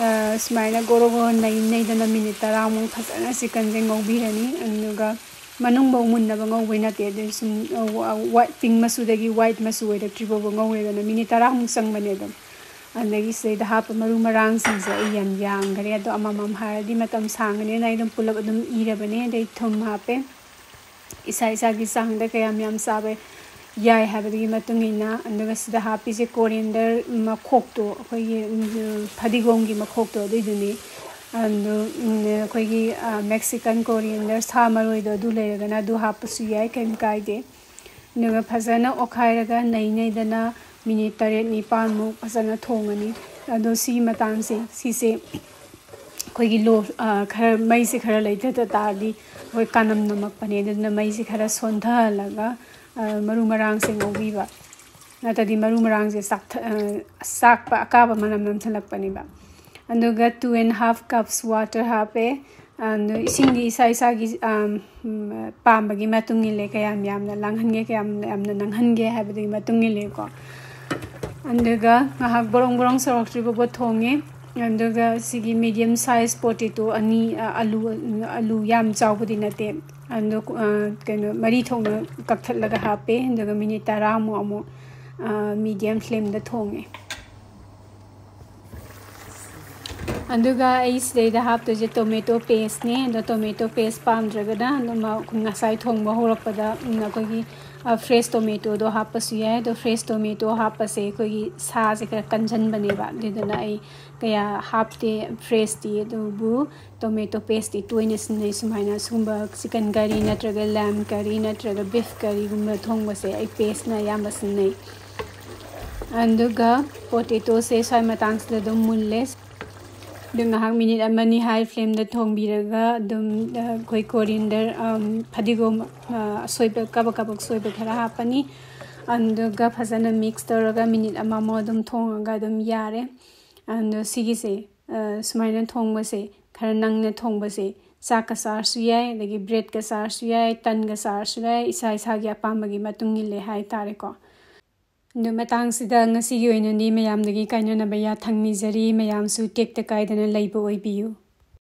ꯑ, ꯁꯨꯃꯥꯏꯅ ꯒꯣꯔꯣ ꯒꯣꯔꯣ ꯅꯩ ꯅꯩꯗꯅ minute ꯇꯔꯥꯃꯨꯛ ꯐꯖꯅ chicken ꯁꯦ ꯉꯧꯕꯤꯔꯅꯤ꯫ ꯑꯗꯨꯒ ꯃꯅꯨꯡꯐꯧ ꯃꯨꯟꯅꯕ ꯉꯧꯕꯩ ꯅꯠꯇꯦ, ꯑꯗꯨ ꯁꯨꯝ, ꯑ, ꯋ-, white, pink ꯃꯆꯨꯗꯒꯤ white ꯃꯆꯨ ꯑꯣꯏꯔꯛꯇ꯭ꯔꯤ ꯐꯥꯎꯕ ꯉꯧꯔꯦꯗꯅ꯫ Minute ꯇꯔꯥꯃꯨꯛ ꯆꯪꯕꯅꯦ ꯑꯗꯨꯝ꯫ ꯑꯗꯒꯤ ꯁꯤꯗꯩꯗ ꯍꯥꯞꯄ ꯃꯔꯨ ꯃꯔꯥꯡꯁꯤꯡꯁꯦ ꯑꯩ ꯌꯥꯝ ꯌꯥꯝꯈꯔꯦ, ꯑꯗꯣ ꯑꯃꯃꯝ ꯍꯥꯏꯔꯗꯤ ꯃꯇꯝ ꯁꯥꯡꯉꯅꯤꯅ ꯑꯩ ꯑꯗꯨꯝ ꯄꯨꯂꯞ ꯑꯗꯨꯝ ꯏꯔꯕꯅꯦ꯫ ꯑꯗꯩ ꯊꯨꯝ ꯍꯥꯞꯄꯦ, ꯏꯁꯥ ꯏꯁꯥꯒꯤ ꯆꯥꯡꯗ ꯀꯌꯥꯝ ꯌꯥꯝ ꯆꯥꯕ ꯌꯥꯏ ꯍꯥꯏꯕꯗꯨꯒꯤ ꯃꯇꯨꯡ ꯏꯟꯅ꯫ ꯑꯗꯨꯒ ꯁꯤꯗ ꯍꯥꯞꯄꯤꯁꯦ coriander ꯃꯈꯣꯛꯇꯣ, ꯑꯩꯈꯣꯏꯒꯤ, ꯎꯝ, ꯐꯗꯤꯒꯣꯝꯒꯤ ꯃꯈꯣꯛꯇꯣ ꯑꯗꯨꯏꯗꯨꯅꯤ꯫ ꯑꯗꯨ, ꯎꯝ, ꯑꯩꯈꯣꯏꯒꯤ, ꯑ, Mexican coriander ꯁꯥ ꯃꯔꯣꯏꯗꯣ ꯑꯗꯨ ꯂꯩꯔꯒꯅ ꯑꯗꯨ ꯍꯥꯞꯄꯁꯨ ꯌꯥꯏ, ꯀꯔꯤꯝ ꯀꯥꯏꯗꯦ꯫ ꯑꯗꯨꯒ ꯐꯖꯅ ꯑꯣꯠꯈꯥꯏꯔꯒ ꯅꯩ ꯅꯩꯗꯅ minute ꯇꯔꯦꯠ ꯅꯤꯄꯥꯟꯃꯨꯛ ꯐꯖꯅ ꯊꯣꯡꯉꯅꯤ꯫ ꯑꯗꯣ ꯁꯤꯒꯤ ꯃꯇꯥꯡꯁꯦ, ꯁꯤꯁꯦ ꯑꯩꯈꯣꯏꯒꯤ ꯂꯣ, ꯑ, ꯈꯔ, ꯃꯩꯁꯦ ꯈꯔ ꯂꯩꯊꯗ ꯇꯥꯔꯗꯤ ꯑꯩꯈꯣꯏ ꯀꯥꯅꯝ ꯅꯝꯃꯛꯄꯅꯦ꯫ ꯑꯗꯨꯅ ꯃꯩꯁꯦ ꯈꯔ ꯁꯣꯟꯊꯍꯜꯂꯒ, ꯑ, ꯃꯔꯨ ꯃꯔꯥꯡꯁꯦ ꯉꯧꯕꯤꯕ꯫ ꯅꯠꯇ꯭ꯔꯗꯤ ꯃꯔꯨ ꯃꯔꯥꯡꯁꯦ ꯆꯥꯛꯊ-, ꯑ, ꯆꯥꯛꯄ, ꯑꯀꯥꯕ ꯃꯅꯝ ꯅꯝꯊꯜꯂꯛꯄꯅꯦꯕ꯫ ꯑꯗꯨꯒ two and half cups water ꯍꯥꯞꯄꯦ꯫ ꯑꯗꯨ ꯏꯁꯤꯡꯗꯤ ꯏꯁꯥ ꯏꯁꯥꯒꯤ, ꯑꯝ, ꯎꯝ, ꯄꯥꯝꯕꯒꯤ ꯃꯇꯨꯡ ꯏꯜꯂꯦ, ꯀꯌꯥꯝ ꯌꯥꯝꯅ ꯂꯥꯡꯍꯟꯒꯦ, ꯀꯌꯥꯝ ꯌꯥꯝꯅ ꯅꯪꯍꯟꯒꯦ ꯍꯥꯏꯕꯗꯨꯒꯤ ꯃꯇꯨꯡ ꯏꯜꯂꯦꯀꯣ꯫ ꯑꯗꯨꯒ ꯉꯥꯏꯍꯥꯛ ꯕꯣꯔꯣꯡ ꯕꯣꯔꯣꯡ ꯁꯧꯔꯛꯇ꯭ꯔꯤ ꯐꯥꯎꯕ ꯊꯣꯡꯉꯦ꯫ ꯑꯗꯨꯒ ꯁꯤꯒꯤ medium size potato ꯑꯅꯤ, ꯑ, ꯑꯂꯨ, ꯑꯂꯨ ꯌꯥꯝ ꯆꯥꯎꯕꯗꯤ ꯅꯠꯇꯦ, ꯑꯗꯣ, ꯑ, ꯀꯩꯅꯣ, ꯃꯔꯤ ꯊꯣꯛꯅ ꯀꯛꯊꯠꯂꯒ ꯍꯥꯞꯄꯦ꯫ ꯑꯗꯨꯒ ꯃꯤꯅꯤꯠ ꯇꯔꯥꯃꯨꯛ ꯑꯃꯨꯛ, ꯑ, medium flameꯗ ꯊꯣꯡꯉꯦ꯫ ꯑꯗꯨꯒ ꯑꯩ ꯁꯤꯗꯩꯗ ꯍꯥꯞꯇꯣꯏꯁꯦ tomato pasteꯅꯦ꯫ ꯑꯗꯣ tomato paste ꯄꯥꯝꯗ꯭ꯔꯒꯅ ꯑꯗꯨꯝ ꯉꯁꯥꯏ ꯊꯣꯡꯕ ꯍꯧꯔꯛꯄꯗ, ꯎꯝ, ꯑꯩꯈꯣꯏꯒꯤ, ꯑ, fresh tomatoꯗꯣ ꯍꯥꯞꯄꯁꯨ ꯌꯥꯏ꯫ ꯑꯗꯣ fresh tomato ꯍꯥꯞꯄꯁꯦ ꯑꯩꯈꯣꯏꯒꯤ ꯁꯥꯁꯦ ꯈꯔ ꯀꯟꯖꯟꯕꯅꯦꯕ, ꯑꯗꯨꯗꯨꯅ ꯑꯩ ꯀꯌꯥ ꯍꯥꯞꯇꯦ freshꯇꯤ꯫ ꯑꯗꯨꯕꯨ tomato pasteꯇꯤ ꯇꯣꯏꯅ ꯁꯤꯖꯤꯟꯅꯩ꯫ ꯁꯨꯃꯥꯏꯅ ꯁꯤꯒꯨꯝꯕ chicken curry ꯅꯠꯇ꯭ꯔꯒ lamb curry ꯅꯠꯇ꯭ꯔꯒ beef curryꯒꯨꯝꯕ ꯊꯣꯡꯕꯁꯦ ꯑꯩ pasteꯅ ꯑꯌꯥꯝꯕ ꯁꯤꯖꯤꯟꯅꯩ꯫ ꯑꯗꯨꯒ potatoꯁꯦ ꯁ꯭ꯋꯥꯏ ꯃꯇꯥꯡꯁꯤꯗ ꯑꯗꯨꯝ ꯃꯨꯜꯂꯦ꯫ ꯑꯗꯨ ꯉꯥꯏꯍꯥꯛ ꯃꯤꯅꯤꯠ ꯑꯃꯅꯤ high flameꯗ ꯊꯣꯡꯕꯤꯔꯒ ꯑꯗꯨꯝ, ꯑ, ꯑꯩꯈꯣꯏ coriander, ꯑꯝ, ꯐꯗꯤꯒꯣꯝ, ꯑ, ꯑꯁꯣꯏꯕ, ꯀꯕꯛ ꯀꯕꯛ ꯁꯣꯏꯕ ꯈꯔ ꯍꯥꯞꯄꯅꯤ꯫ ꯑꯗꯨꯒ ꯐꯖꯅ mix ꯇꯧꯔꯒ ꯃꯤꯅꯤꯠ ꯑꯃꯃꯨꯛ ꯑꯗꯨꯝ ꯊꯣꯡꯉꯒ ꯑꯗꯨꯝ ꯌꯥꯔꯦ꯫ ꯑꯗꯣ ꯁꯤꯒꯤꯁꯦ, ꯑ, ꯁꯨꯃꯥꯏꯅ ꯊꯣꯡꯕꯁꯦ, ꯈꯔ ꯅꯪꯅ ꯊꯣꯡꯕꯁꯦ ꯆꯥꯛꯀ ꯆꯥꯔꯁꯨ ꯌꯥꯏ, ꯑꯗꯒꯤ breadꯀ ꯆꯥꯔꯁꯨ ꯌꯥꯏ, ꯇꯟꯒ ꯆꯥꯔꯁꯨ ꯌꯥꯏ, ꯏꯁꯥ ꯏꯁꯥꯒꯤ ꯑꯄꯥꯝꯕꯒꯤ ꯃꯇꯨꯡ ꯏꯜꯂꯦ ꯍꯥꯏꯇꯥꯔꯦꯀꯣ꯫ ꯑꯗꯨ ꯃꯇꯥꯡꯁꯤꯗ ꯉꯁꯤꯒꯤ ꯑꯣꯏꯅꯗꯤ ꯃꯌꯥꯝꯗꯒꯤ ꯀꯥꯏꯅꯅꯕ ꯌꯥꯊꯪ ꯅꯤꯖꯔꯤ꯫ ꯃꯌꯥꯝꯁꯨ ꯇꯦꯛꯇ ꯀꯥꯏꯗꯅ ꯂꯩꯕ ꯑꯣꯏꯕꯤꯌꯨ꯫